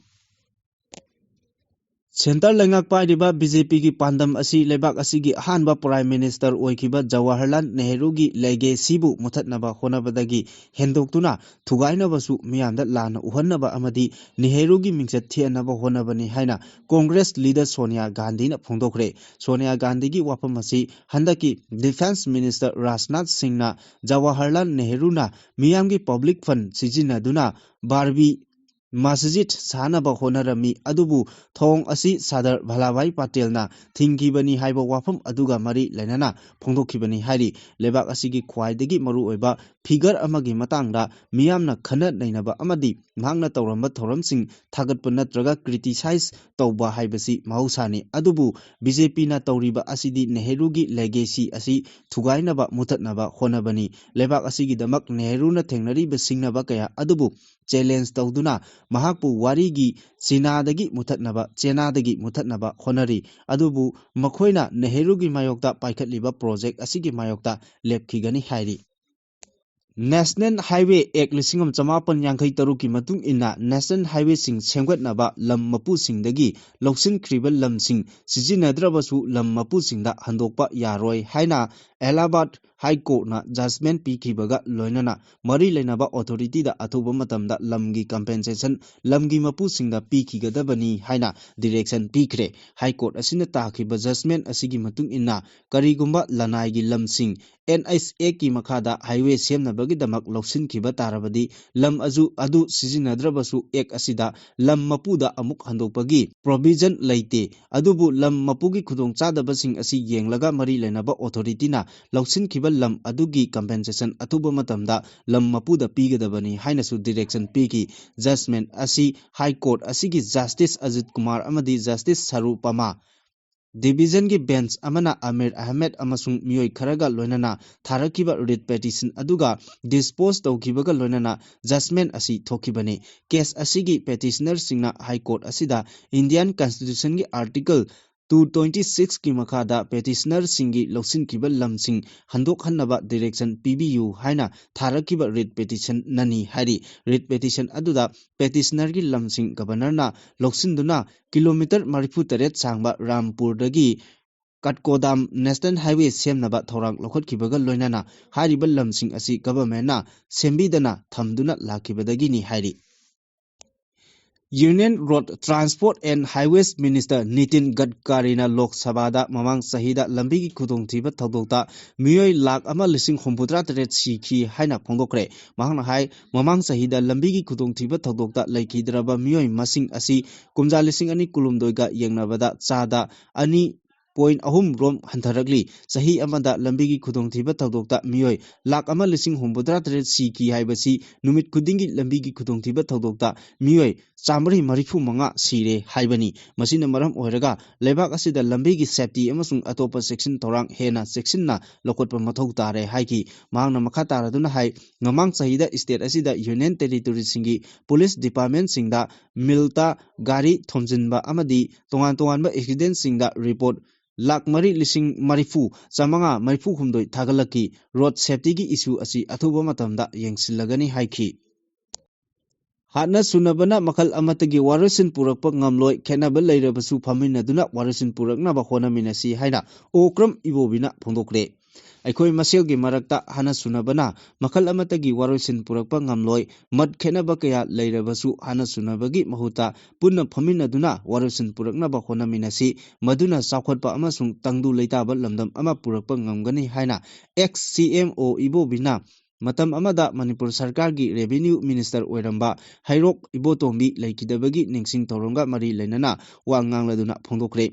Centre ꯂꯩꯉꯥꯛ ꯄꯥꯏꯔꯤꯕ BJPꯒꯤ ꯄꯥꯟꯗꯝ ꯑꯁꯤ ꯂꯩꯕꯥꯛ ꯑꯁꯤꯒꯤ ꯑꯍꯥꯟꯕ Prime Minister ꯑꯣꯏꯈꯤꯕ ꯖꯋꯥꯍꯔꯂꯥꯜ ꯅꯦꯍꯔꯨꯒꯤ legacyꯕꯨ ꯃꯨꯊꯠꯅꯕ ꯍꯣꯠꯅꯕꯗꯒꯤ ꯍꯦꯟꯗꯣꯛꯇꯨꯅ ꯊꯨꯒꯥꯏꯅꯕꯁꯨ ꯃꯤꯌꯥꯝꯗ ꯂꯥꯟꯅ ꯎꯍꯟꯅꯕ ꯑꯃꯗꯤ ꯅꯦꯍꯔꯨꯒꯤ ꯃꯤꯡꯆꯠ ꯊꯤꯍꯟꯅꯕ ꯍꯣꯠꯅꯕꯅꯤ ꯍꯥꯏꯅ Congress leader ꯁꯣꯅꯤꯌꯥ ꯒꯥꯟꯙꯤꯅ ꯐꯣꯡꯗꯣꯛꯈ꯭ꯔꯦ꯫ ꯁꯣꯅꯤꯌꯥ ꯒꯥꯟꯙꯤꯒꯤ ꯋꯥꯐꯝ ꯑꯁꯤ ꯍꯟꯗꯛꯀꯤ Defence Minister ꯔꯥꯖꯅꯥꯊ ꯁꯤꯡꯅ ꯖꯋꯥꯍꯔꯂꯥꯜ ꯅꯦꯍꯔꯨꯅ ꯃꯤꯌꯥꯝꯒꯤ public fund ꯁꯤꯖꯤꯟꯅꯗꯨꯅ ꯕꯥꯔꯕꯤ ꯃꯁꯖꯤꯗ ꯁꯥꯅꯕ ꯍꯣꯠꯅꯔꯝꯃꯤ꯫ ꯑꯗꯨꯕꯨ ꯊꯧꯑꯣꯡ ꯑꯁꯤ ꯁꯔꯗꯥꯔ ꯚꯜꯂꯥꯚꯥꯏ ꯄꯇꯦꯜꯅ ꯊꯤꯡꯈꯤꯕꯅꯤ ꯍꯥꯏꯕ ꯋꯥꯐꯝ ꯑꯗꯨꯒ ꯃꯔꯤ ꯂꯩꯅꯅ ꯐꯣꯡꯗꯣꯛꯈꯤꯕꯅꯤ ꯍꯥꯏꯔꯤ꯫ ꯂꯩꯕꯥꯛ ꯑꯁꯤꯒꯤ ꯈ꯭ꯋꯥꯏꯗꯒꯤ ꯃꯔꯨꯑꯣꯏꯕ ꯐꯤꯒꯔ ꯑꯃꯒꯤ ꯃꯇꯥꯡꯗ ꯃꯤꯌꯥꯝꯅ ꯈꯟꯅ ꯅꯩꯅꯕ ꯑꯃꯗꯤ ꯃꯍꯥꯛꯅ ꯇꯧꯔꯝꯕ ꯊꯧꯔꯝꯁꯤꯡ ꯊꯥꯒꯠꯄ ꯅꯠꯇ꯭ꯔꯒ ꯀ꯭ꯔꯤꯇꯤꯁꯥꯏꯖ ꯇꯧꯕ ꯍꯥꯏꯕꯁꯤ ꯃꯍꯧꯁꯥꯅꯤ꯫ ꯑꯗꯨꯕꯨ ꯕꯤ ꯖꯦ ꯄꯤꯅ ꯇꯧꯔꯤꯕ ꯑꯁꯤꯗꯤ ꯅꯦꯍꯔꯨꯒꯤ ꯂꯦꯒꯦꯁꯤ ꯑꯁꯤ ꯊꯨꯒꯥꯏꯅꯕ, ꯃꯨꯊꯠꯅꯕ ꯍꯣꯠꯅꯕꯅꯤ꯫ ꯂꯩꯕꯥꯛ ꯑꯁꯤꯒꯤꯗꯃꯛ ꯅꯦꯍꯔꯨꯅ ꯊꯦꯡꯅꯔꯤꯕ ꯁꯤꯡꯅꯕ ꯀꯌꯥ ꯑꯗꯨꯕꯨ ꯆꯦꯂꯦꯟꯖ ꯇꯧꯗꯨꯅ ꯃꯍꯥꯛꯄꯨ ꯋꯥꯔꯤꯒꯤ ꯆꯤꯅꯥꯗꯒꯤ ꯃꯨꯊꯠꯅꯕ, ꯆꯦꯅꯥꯗꯒꯤ ꯃꯨꯊꯠꯅꯕ ꯍꯣꯠꯅꯔꯤ꯫ ꯑꯗꯨꯕꯨ ꯃꯈꯣꯏꯅ ꯅꯦꯍꯔꯨꯒꯤ ꯃꯥꯌꯣꯛꯇ ꯄꯥꯏꯈꯠꯂꯤꯕ ꯄ꯭ꯔꯣꯖꯦꯛ ꯑꯁꯤꯒꯤ ꯃꯥꯌꯣꯛꯇ ꯂꯦꯞꯈꯤꯒꯅꯤ ꯍꯥꯏꯔꯤ꯫ ꯅꯦꯁꯅꯦꯜ ꯍꯥꯏꯋꯦ ꯑꯦꯛ ꯂꯤꯁꯤꯡ ꯑꯃ ꯆꯃꯥꯄꯟ ꯌꯥꯡꯈꯩ ꯇꯔꯨꯛꯀꯤ ꯃꯇꯨꯡ ꯏꯟꯅ ꯅꯦꯁꯅꯦꯜ ꯍꯥꯏꯋꯦꯁꯤꯡ ꯁꯦꯝꯒꯠꯅꯕ ꯂꯝ ꯃꯄꯨꯁꯤꯡꯗꯒꯤ ꯂꯧꯁꯤꯟꯈ꯭ꯔꯤꯕ ꯂꯝꯁꯤꯡ ꯁꯤꯖꯤꯟꯅꯗ꯭ꯔꯕꯁꯨ ꯂꯝ ꯃꯄꯨꯁꯤꯡꯗ ꯍꯟꯗꯣꯛꯄ ꯌꯥꯔꯣꯏ ꯍꯥꯏꯅ ꯑꯦꯂꯥꯍꯥꯕꯥꯗ ꯍꯥꯏ ꯀꯣꯔꯠꯅ ꯖꯖꯃꯦꯟ ꯄꯤꯈꯤꯕꯒ ꯂꯣꯏꯅꯅ ꯃꯔꯤ ꯂꯩꯅꯕ ꯑꯣꯊꯣꯔꯤꯇꯤꯗ ꯑꯊꯨꯕ ꯃꯇꯝꯗ ꯂꯝꯒꯤ ꯀꯝꯄꯦꯟꯁꯦꯁꯟ ꯂꯝꯒꯤ ꯃꯄꯨꯁꯤꯡꯗ ꯄꯤꯈꯤꯒꯗꯕꯅꯤ ꯍꯥꯏꯅ ꯗꯤꯔꯦꯛꯁꯟ ꯄꯤꯈ꯭ꯔꯦ꯫ ꯍꯥꯏ ꯀꯣꯔꯠ ꯑꯁꯤꯅ ꯇꯥꯈꯤꯕ ꯖꯖꯃꯦꯟ ꯑꯁꯤꯒꯤ ꯃꯇꯨꯡ ꯏꯟꯅ ꯀꯔꯤꯒꯨꯝꯕ ꯂꯅꯥꯏꯒꯤ ꯂꯝꯁꯤꯡ ꯑꯦꯟ ꯑꯩꯆ ꯑꯦꯒꯤ ꯃꯈꯥꯗ ꯍꯥꯏꯋꯦ ꯁꯦꯝꯅꯕꯒꯤꯗꯃꯛ ꯂꯧꯁꯤꯟꯈꯤꯕ ꯇꯥꯔꯕꯗꯤ ꯂꯝ ꯑꯗꯨ, ꯑꯗꯨ ꯁꯤꯖꯤꯟꯅꯗ꯭ꯔꯕꯁꯨ ꯑꯦꯛ ꯑꯁꯤꯗ ꯂꯝ ꯃꯄꯨꯗ ꯑꯃꯨꯛ ꯍꯟꯗꯣꯛꯄꯒꯤ ꯄ꯭ꯔꯣꯚꯤꯖꯟ ꯂꯩꯇꯦ꯫ ꯑꯗꯨꯕꯨ ꯂꯝ ꯃꯄꯨꯒꯤ ꯈꯨꯗꯣꯡꯆꯥꯗꯕꯁꯤꯡ ꯑꯁꯤ ꯌꯦꯡꯂꯒ ꯃꯔꯤ ꯂꯩꯅꯕ ꯑꯣꯊꯣꯔꯤꯇꯤꯅ ꯂꯧꯁꯤꯟꯈꯤꯕ ꯂꯝ ꯑꯗꯨꯒꯤ ꯀꯝꯄꯦꯟꯁꯦꯁꯟ ꯑꯊꯨꯕ ꯃꯇꯝꯗ ꯂꯝ ꯃꯄꯨꯗ ꯄꯤꯒꯗꯕꯅꯤ ꯍꯥꯏꯅꯁꯨ ꯗꯤꯔꯦꯛꯁꯟ ꯄꯤꯈꯤ꯫ ꯖꯖꯃꯦꯟ ꯑꯁꯤ ꯍꯥꯏ ꯀꯣꯔꯠ ꯑꯁꯤꯒꯤ ꯖꯁꯇꯤꯁ ꯑꯖꯤꯠ ꯀꯨꯃꯥꯔ ꯑꯃꯗꯤ ꯖꯁꯇꯤꯁ ꯁꯔꯨꯄꯃꯥ ꯗꯤꯚꯤꯖꯟꯒꯤ ꯕꯦꯟꯆ ꯑꯃꯅ ꯑꯃꯤꯔ ꯑꯍꯃꯦꯗ ꯑꯃꯁꯨꯡ ꯃꯤꯑꯣꯏ ꯈꯔꯒ ꯂꯣꯏꯅꯅ ꯊꯥꯔꯛꯈꯤꯕ ꯔꯤꯠ ꯄꯦꯇꯤꯁꯟ ꯑꯗꯨꯒ ꯗꯤꯁꯄꯣꯖ ꯇꯧꯈꯤꯕꯒ ꯂꯣꯏꯅꯅ ꯖꯖꯃꯦꯟ ꯑꯁꯤ ꯊꯣꯛꯈꯤꯕꯅꯤ꯫ ꯀꯦꯁ ꯑꯁꯤꯒꯤ ꯄꯦꯇꯤꯁꯅꯔꯁꯤꯡꯅ ꯍꯥꯏ ꯀꯣꯔꯠ ꯑꯁꯤꯗ ꯏꯟꯗꯤꯌꯥꯟ ꯀꯟꯁꯇꯤꯇ꯭ꯌꯨꯁꯟꯒꯤ ꯑꯥꯔꯇꯤꯀꯜ ꯇꯨ ꯇ꯭ꯋꯦꯟꯇꯤ ꯁꯤꯛꯁꯀꯤ ꯃꯈꯥꯗ ꯄꯦꯇꯤꯁꯅꯔꯁꯤꯡꯒꯤ ꯂꯧꯁꯤꯟꯈꯤꯕ ꯂꯝꯁꯤꯡ ꯍꯟꯗꯣꯛꯍꯟꯅꯕ ꯗꯤꯔꯦꯛꯁꯟ ꯄꯤꯕꯤꯌꯨ ꯍꯥꯏꯅ ꯊꯥꯔꯛꯈꯤꯕ ꯔꯤꯠ ꯄꯦꯇꯤꯁꯟꯅꯅꯤ ꯍꯥꯏꯔꯤ꯫ ꯔꯤꯠ ꯄꯦꯇꯤꯁꯟ ꯑꯗꯨꯗ ꯄꯦꯇꯤꯁꯅꯔꯒꯤ ꯂꯝꯁꯤꯡ ꯒꯕꯔꯅꯔꯅ ꯂꯧꯁꯤꯟꯗꯨꯅ ꯀꯤꯂꯣꯃꯤꯇꯔ ꯃꯔꯤꯐꯨ ꯇꯔꯦꯠ ꯁꯥꯡꯕ ꯔꯥꯝꯄꯨꯔꯗꯒꯤ ꯀꯠꯀꯣꯗꯥꯝ ꯅꯦꯁꯅꯦꯜ ꯍꯥꯏꯋꯦ ꯁꯦꯝꯅꯕ ꯊꯧꯔꯥꯡ ꯂꯧꯈꯠꯈꯤꯕꯒ ꯂꯣꯏꯅꯅ ꯍꯥꯏꯔꯤꯕ ꯂꯝꯁꯤꯡ ꯑꯁꯤ ꯒꯚꯔꯟꯃꯦꯟꯠꯅ ꯁꯦꯝꯕꯤꯗꯅ ꯊꯝꯗꯨꯅ ꯂꯥꯛꯈꯤꯕꯗꯒꯤꯅꯤ ꯍꯥꯏꯔꯤ꯫ Union Road Transport and Highways Minister Nitin ꯒꯗꯀꯥꯔꯤꯅ ꯂꯣꯛ ꯁꯚꯥꯗ ꯃꯃꯥꯡ ꯆꯍꯤꯗ ꯂꯝꯕꯤꯒꯤ ꯈꯨꯗꯣꯡꯊꯤꯕ ꯊꯧꯗꯣꯛꯇ ꯃꯤꯑꯣꯏ ꯂꯥꯈ ꯑꯃ ꯂꯤꯁꯤꯡ ꯍꯨꯝꯐꯨꯇꯔꯥ ꯇꯔꯦꯠ ꯁꯤꯈꯤ ꯍꯥꯏꯅ ꯐꯣꯡꯗꯣꯛꯈ꯭ꯔꯦ꯫ ꯃꯍꯥꯛꯅ ꯍꯥꯏ, ꯃꯃꯥꯡ ꯆꯍꯤꯗ ꯂꯝꯕꯤꯒꯤ ꯈꯨꯗꯣꯡꯊꯤꯕ ꯊꯧꯗꯣꯛꯇ ꯂꯩꯈꯤꯗ꯭ꯔꯕ ꯃꯤꯑꯣꯏ ꯃꯁꯤꯡ ꯑꯁꯤ ꯀꯨꯝꯖꯥ ꯂꯤꯁꯤꯡ ꯑꯅꯤ ꯀꯨꯟꯍꯨꯝꯗꯣꯏꯒ ꯌꯦꯡꯅꯕꯗ ꯆꯥꯗ ꯑꯅꯤ ꯄꯣꯏꯟ ꯑꯍꯨꯝ ꯔꯣꯝ ꯍꯟꯊꯔꯛꯂꯤ꯫ ꯆꯍꯤ ꯑꯃꯗ ꯂꯝꯕꯤꯒꯤ ꯈꯨꯗꯣꯡꯊꯤꯕ ꯊꯧꯗꯣꯛꯇ ꯃꯤꯑꯣꯏ ꯂꯥꯈ ꯑꯃ ꯂꯤꯁꯤꯡ ꯍꯨꯝꯐꯨꯇꯔꯥ ꯇꯔꯦꯠ ꯁꯤꯈꯤ ꯍꯥꯏꯕꯁꯤ ꯅꯨꯃꯤꯠ ꯈꯨꯗꯤꯡꯒꯤ ꯂꯝꯕꯤꯒꯤ ꯈꯨꯗꯣꯡꯊꯤꯕ ꯊꯧꯗꯣꯛꯇ ꯃꯤꯑꯣꯏ ꯆꯥꯃꯔꯤ ꯃꯔꯤꯐꯨ ꯃꯉꯥ ꯁꯤꯔꯦ ꯍꯥꯏꯕꯅꯤ꯫ ꯃꯁꯤꯅ ꯃꯔꯝ ꯑꯣꯏꯔꯒ ꯂꯩꯕꯥꯛ ꯑꯁꯤꯗ ꯂꯝꯕꯤꯒꯤ safety ꯑꯃꯁꯨꯡ ꯑꯇꯣꯞꯄ ꯆꯦꯛꯁꯤꯟ ꯊꯧꯔꯥꯡ ꯍꯦꯟꯅ ꯆꯦꯛꯁꯤꯟꯅ ꯂꯧꯈꯠꯄ ꯃꯊꯧ ꯇꯥꯔꯦ ꯍꯥꯏꯈꯤ꯫ ꯃꯍꯥꯛꯅ ꯃꯈꯥ ꯇꯥꯔꯗꯨꯅ ꯍꯥꯏ, ꯃꯃꯥꯡ ꯆꯍꯤꯗ state ꯑꯁꯤꯗ Union Territoryꯁꯤꯡꯒꯤ police departmentꯁꯤꯡꯗ ꯃꯤꯜꯇ ꯒꯥꯔꯤ ꯊꯣꯝꯖꯤꯟꯕ ꯑꯃꯗꯤ ꯇꯣꯉꯥꯟ ꯇꯣꯉꯥꯟꯕ accidentꯁꯤꯡꯗ report ꯂꯥꯈ ꯃꯔꯤ ꯂꯤꯁꯤꯡ ꯃꯔꯤꯐꯨ ꯆꯥꯃꯉꯥ ꯃꯔꯤꯐꯨ ꯍꯨꯝꯗꯣꯏ ꯊꯥꯒꯠꯂꯛꯈꯤ꯫ Road safetyꯒꯤ issue ꯑꯁꯤ ꯑꯊꯨꯕ ꯃꯇꯝꯗ ꯌꯦꯡꯁꯤꯜꯂꯒꯅꯤ ꯍꯥꯏꯈꯤ꯫ ꯍꯥꯠꯅ ꯁꯨꯅꯕꯅ ꯃꯈꯜ ꯑꯃꯠꯇꯒꯤ ꯋꯥꯔꯣꯏꯁꯤꯟ ꯄꯨꯔꯛꯄ ꯉꯝꯂꯣꯏ, ꯈꯦꯠꯅꯕ ꯂꯩꯔꯕꯁꯨ ꯐꯝꯃꯤꯟꯅꯗꯨꯅ ꯋꯥꯔꯣꯏꯁꯤꯟ ꯄꯨꯔꯛꯅꯕ ꯍꯣꯠꯅꯃꯤꯟꯅꯁꯤ ꯍꯥꯏꯅ ꯑꯣꯀ꯭ꯔꯝ ꯏꯕꯣꯕꯤꯅ ꯐꯣꯡꯗꯣꯛꯂꯦ꯫ ꯑꯩꯈꯣꯏ ꯃꯁꯦꯜꯒꯤ ꯃꯔꯛꯇ ꯍꯥꯠꯅ ꯁꯨꯅꯕꯅ ꯃꯈꯜ ꯑꯃꯠꯇꯒꯤ ꯋꯥꯔꯣꯏꯁꯤꯟ ꯄꯨꯔꯛꯄ ꯉꯝꯂꯣꯏ꯫ ꯃꯠ ꯈꯦꯠꯅꯕ ꯀꯌꯥ ꯂꯩꯔꯕꯁꯨ ꯍꯥꯠꯅ ꯁꯨꯅꯕꯒꯤ ꯃꯍꯨꯠꯇ ꯄꯨꯟꯅ ꯐꯝꯃꯤꯟꯅꯗꯨꯅ ꯋꯥꯔꯣꯏꯁꯤꯟ ꯄꯨꯔꯛꯅꯕ ꯍꯣꯠꯅꯃꯤꯟꯅꯁꯤ꯫ ꯃꯗꯨꯅ ꯆꯥꯎꯈꯠꯄ ꯑꯃꯁꯨꯡ ꯇꯪꯗꯨ ꯂꯩꯇꯥꯕ ꯂꯝꯗꯝ ꯑꯃ ꯄꯨꯔꯛꯄ ꯉꯝꯒꯅꯤ ꯍꯥꯏꯅ ex C M O ꯏꯕꯣꯕꯤꯅ ꯃꯇꯝ ꯑꯃꯗ ꯃꯅꯤꯄꯨꯔ ꯁꯔꯀꯥꯔꯒꯤ revenue minister ꯑꯣꯏꯔꯝꯕ ꯍꯩꯔꯣꯛ ꯏꯕꯣꯇꯣꯝꯕꯤ ꯂꯩꯈꯤꯗꯕꯒꯤ ꯅꯤꯡꯁꯤꯡ ꯊꯧꯔꯝꯒ ꯃꯔꯤ ꯂꯩꯅꯅ ꯋꯥ ꯉꯥꯡꯂꯗꯨꯅ ꯐꯣꯡꯗꯣꯛꯈ꯭ꯔꯦ꯫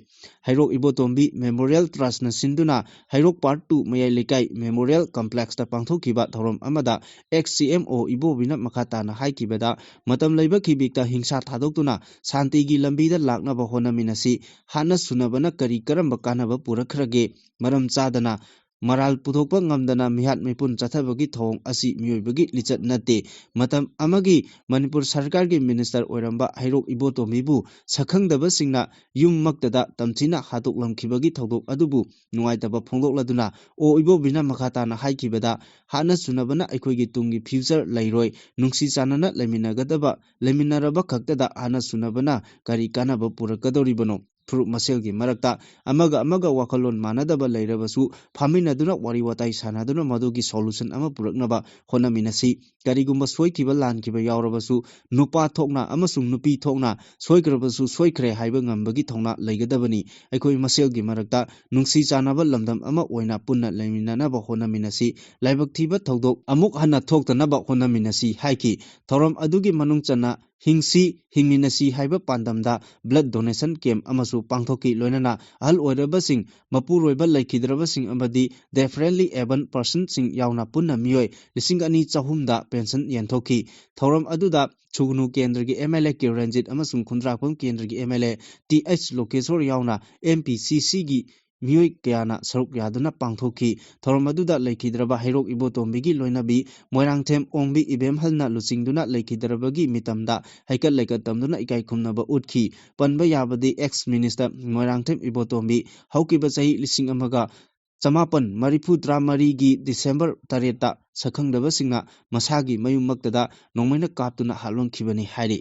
ꯍꯩꯔꯣꯛ ꯏꯕꯣꯇꯣꯝꯕꯤ Memorial Trustꯅ ꯁꯤꯟꯗꯨꯅ ꯍꯩꯔꯣꯛ Part two ꯃꯌꯥꯏ ꯂꯩꯀꯥꯏ Memorial Complexꯇ ꯄꯥꯡꯊꯣꯛꯈꯤꯕ ꯊꯧꯔꯝ ꯑꯃꯗ ex C M O ꯏꯕꯣꯕꯤꯅ ꯃꯈꯥ ꯇꯥꯅ ꯍꯥꯏꯈꯤꯕꯗ, ꯃꯇꯝ ꯂꯩꯕ ꯈꯤꯕꯤꯛꯇ ꯍꯤꯡꯁꯥ ꯊꯥꯗꯣꯛꯇꯨꯅ ꯁꯥꯟꯇꯤꯒꯤ ꯂꯝꯕꯤꯗ ꯂꯥꯛꯅꯕ ꯍꯣꯠꯅꯃꯤꯟꯅꯁꯤ꯫ ꯍꯥꯠꯅ ꯁꯨꯅꯕꯅ ꯀꯔꯤ ꯀꯔꯝꯕ ꯀꯥꯟꯅꯕ ꯄꯨꯔꯛꯈ꯭ꯔꯒꯦ? ꯃꯔꯝ ꯆꯥꯗꯅ ꯃꯔꯥꯜ ꯄꯨꯊꯣꯛꯄ ꯉꯝꯗꯅ ꯃꯤꯍꯥꯠ ꯃꯤꯄꯨꯟ ꯆꯠꯊꯕꯒꯤ ꯊꯧꯑꯣꯡ ꯑꯁꯤ ꯃꯤꯑꯣꯏꯕꯒꯤ ꯂꯤꯆꯠ ꯅꯠꯇꯦ꯫ ꯃꯇꯝ ꯑꯃꯒꯤ ꯃꯅꯤꯄꯨꯔ ꯁꯔꯀꯥꯔꯒꯤ minister ꯑꯣꯏꯔꯝꯕ ꯍꯩꯔꯣꯛ ꯏꯕꯣꯇꯣꯝꯕꯤꯕꯨ ꯁꯛꯈꯪꯗꯕꯁꯤꯡꯅ ꯌꯨꯝꯃꯛꯇꯗ ꯇꯝꯊꯤꯅ ꯍꯥꯠꯇꯣꯛꯂꯝꯈꯤꯕꯒꯤ ꯊꯧꯗꯣꯛ ꯑꯗꯨꯕꯨ ꯅꯨꯡꯉꯥꯏꯇꯕ ꯐꯣꯡꯗꯣꯛꯂꯗꯨꯅ ꯑꯣ ꯏꯕꯣꯕꯤꯅ ꯃꯈꯥ ꯇꯥꯅ ꯍꯥꯏꯈꯤꯕꯗ, ꯍꯥꯠꯅ ꯁꯨꯅꯕꯅ ꯑꯩꯈꯣꯏꯒꯤ ꯇꯨꯡꯒꯤ future ꯂꯩꯔꯣꯏ, ꯅꯨꯡꯁꯤ ꯆꯥꯟꯅꯅ ꯂꯩꯃꯤꯟꯅꯒꯗꯕ, ꯂꯩꯃꯤꯟꯅꯔꯕ ꯈꯛꯇꯗ ꯍꯥꯠꯅ ꯁꯨꯅꯕꯅ ꯀꯔꯤ ꯀꯥꯟꯅꯕ ꯄꯨꯔꯛꯀꯗꯧꯔꯤꯕꯅꯣ? ꯐꯨꯔꯨꯞ ꯃꯁꯦꯜꯒꯤ ꯃꯔꯛꯇ ꯑꯃꯒ ꯑꯃꯒ ꯋꯥꯈꯜꯂꯣꯟ ꯃꯥꯟꯅꯗꯕ ꯂꯩꯔꯕꯁꯨ ꯐꯥꯃꯤꯟꯅꯗꯨꯅ ꯋꯥꯔꯤ ꯋꯥꯇꯥꯏ ꯁꯥꯟꯅꯗꯨꯅ ꯃꯗꯨꯒꯤ solution ꯑꯃ ꯄꯨꯔꯛꯅꯕ ꯍꯣꯠꯅꯃꯤꯟꯅꯁꯤ꯫ ꯀꯔꯤꯒꯨꯝꯕ ꯁꯣꯏꯈꯤꯕ ꯂꯥꯟꯈꯤꯕ ꯌꯥꯎꯔꯕꯁꯨ ꯅꯨꯄꯥ ꯊꯣꯛꯅ ꯑꯃꯁꯨꯡ ꯅꯨꯄꯤ ꯊꯣꯛꯅ ꯁꯣꯏꯈ꯭ꯔꯕꯁꯨ ꯁꯣꯏꯈ꯭ꯔꯦ ꯍꯥꯏꯕ ꯉꯝꯕꯒꯤ ꯊꯧꯅꯥ ꯂꯩꯒꯗꯕꯅꯤ꯫ ꯑꯩꯈꯣꯏ ꯃꯁꯦꯜꯒꯤ ꯃꯔꯛꯇ ꯅꯨꯡꯁꯤ ꯆꯥꯟꯅꯕ ꯂꯝꯗꯝ ꯑꯃ ꯑꯣꯏꯅ ꯄꯨꯟꯅ ꯂꯩꯃꯤꯟꯅꯅꯕ ꯍꯣꯠꯅꯃꯤꯟꯅꯁꯤ꯫ ꯂꯥꯏꯕꯛ ꯊꯤꯕ ꯊꯧꯗꯣꯛ ꯑꯃꯨꯛ ꯍꯟꯅ ꯊꯣꯛꯇꯅꯕ ꯍꯣꯠꯅꯃꯤꯟꯅꯁꯤ ꯍꯥꯏꯈꯤ꯫ ꯊꯧꯔꯝ ꯑꯗꯨꯒꯤ ꯃꯅꯨꯡ ꯆꯟꯅ ꯍꯤꯡꯁꯤ, ꯍꯤꯡꯃꯤꯟꯅꯁꯤ ꯍꯥꯏꯕ ꯄꯥꯟꯗꯝꯗ blood donation camp ꯑꯃꯁꯨ ꯄꯥꯡꯊꯣꯛꯈꯤ꯫ ꯂꯣꯏꯅꯅ ꯑꯍꯜ ꯑꯣꯏꯔꯕꯁꯤꯡ, ꯃꯄꯨꯔꯣꯏꯕ ꯂꯩꯈꯤꯗ꯭ꯔꯕꯁꯤꯡ ꯑꯃꯗꯤ differently abled personꯁꯤꯡ ꯌꯥꯎꯅ ꯄꯨꯟꯅ ꯃꯤꯑꯣꯏ ꯂꯤꯁꯤꯡ ꯑꯅꯤ ꯆꯍꯨꯝꯗ pension ꯌꯦꯟꯊꯣꯛꯈꯤ꯫ ꯊꯧꯔꯝ ꯑꯗꯨꯗ ꯁꯨꯒꯅꯨ ꯀꯦꯟꯗ꯭ꯔꯒꯤ MLA ꯀꯤꯔꯟꯖꯤꯠ ꯑꯃꯁꯨꯡ ꯈꯨꯟꯗ꯭ꯔꯥꯛꯄꯝ ꯀꯦꯟꯗ꯭ꯔꯒꯤ MLA ꯇꯤ ꯑꯩꯆ ꯂꯣꯀꯦꯁꯣꯔ ꯌꯥꯎꯅ MPCCꯒꯤ ꯃꯤꯑꯣꯏ ꯀꯌꯥꯅ ꯁꯔꯨꯛ ꯌꯥꯗꯨꯅ ꯄꯥꯡꯊꯣꯛꯈꯤ꯫ ꯊꯧꯔꯝ ꯑꯗꯨꯗ ꯂꯩꯈꯤꯗ꯭ꯔꯕ ꯍꯩꯔꯣꯛ ꯏꯕꯣꯇꯣꯝꯕꯤꯒꯤ ꯂꯣꯏꯅꯕꯤ ꯃꯣꯏꯔꯥꯡꯊꯦꯝ ꯑꯣꯡꯕꯤ ꯏꯕꯦꯝꯍꯜꯅ ꯂꯨꯆꯤꯡꯗꯨꯅ ꯂꯩꯈꯤꯗ꯭ꯔꯕꯒꯤ ꯃꯤꯇꯝꯗ ꯍꯩꯀꯠ ꯂꯩꯀꯠ ꯇꯝꯗꯨꯅ ꯏꯀꯥꯏ ꯈꯨꯝꯅꯕ ꯎꯠꯈꯤ꯫ ꯄꯟꯕ ꯌꯥꯕꯗꯤ ex minister ꯃꯣꯏꯔꯥꯡꯊꯦꯝ ꯏꯕꯣꯇꯣꯝꯕꯤ ꯍꯧꯈꯤꯕ ꯆꯍꯤ ꯂꯤꯁꯤꯡ ꯑꯃꯒ ꯆꯃꯥꯄꯟ ꯃꯔꯤꯐꯨ ꯇꯔꯥꯃꯔꯤꯒꯤ December ꯇꯔꯦꯠꯇ ꯁꯛꯈꯪꯗꯕꯁꯤꯡꯅ ꯃꯁꯥꯒꯤ ꯃꯌꯨꯝꯃꯛꯇꯗ ꯅꯣꯡꯃꯩꯅ ꯀꯥꯞꯇꯨꯅ ꯍꯥꯠꯂꯝꯈꯤꯕꯅꯤ ꯍꯥꯏꯔꯤ꯫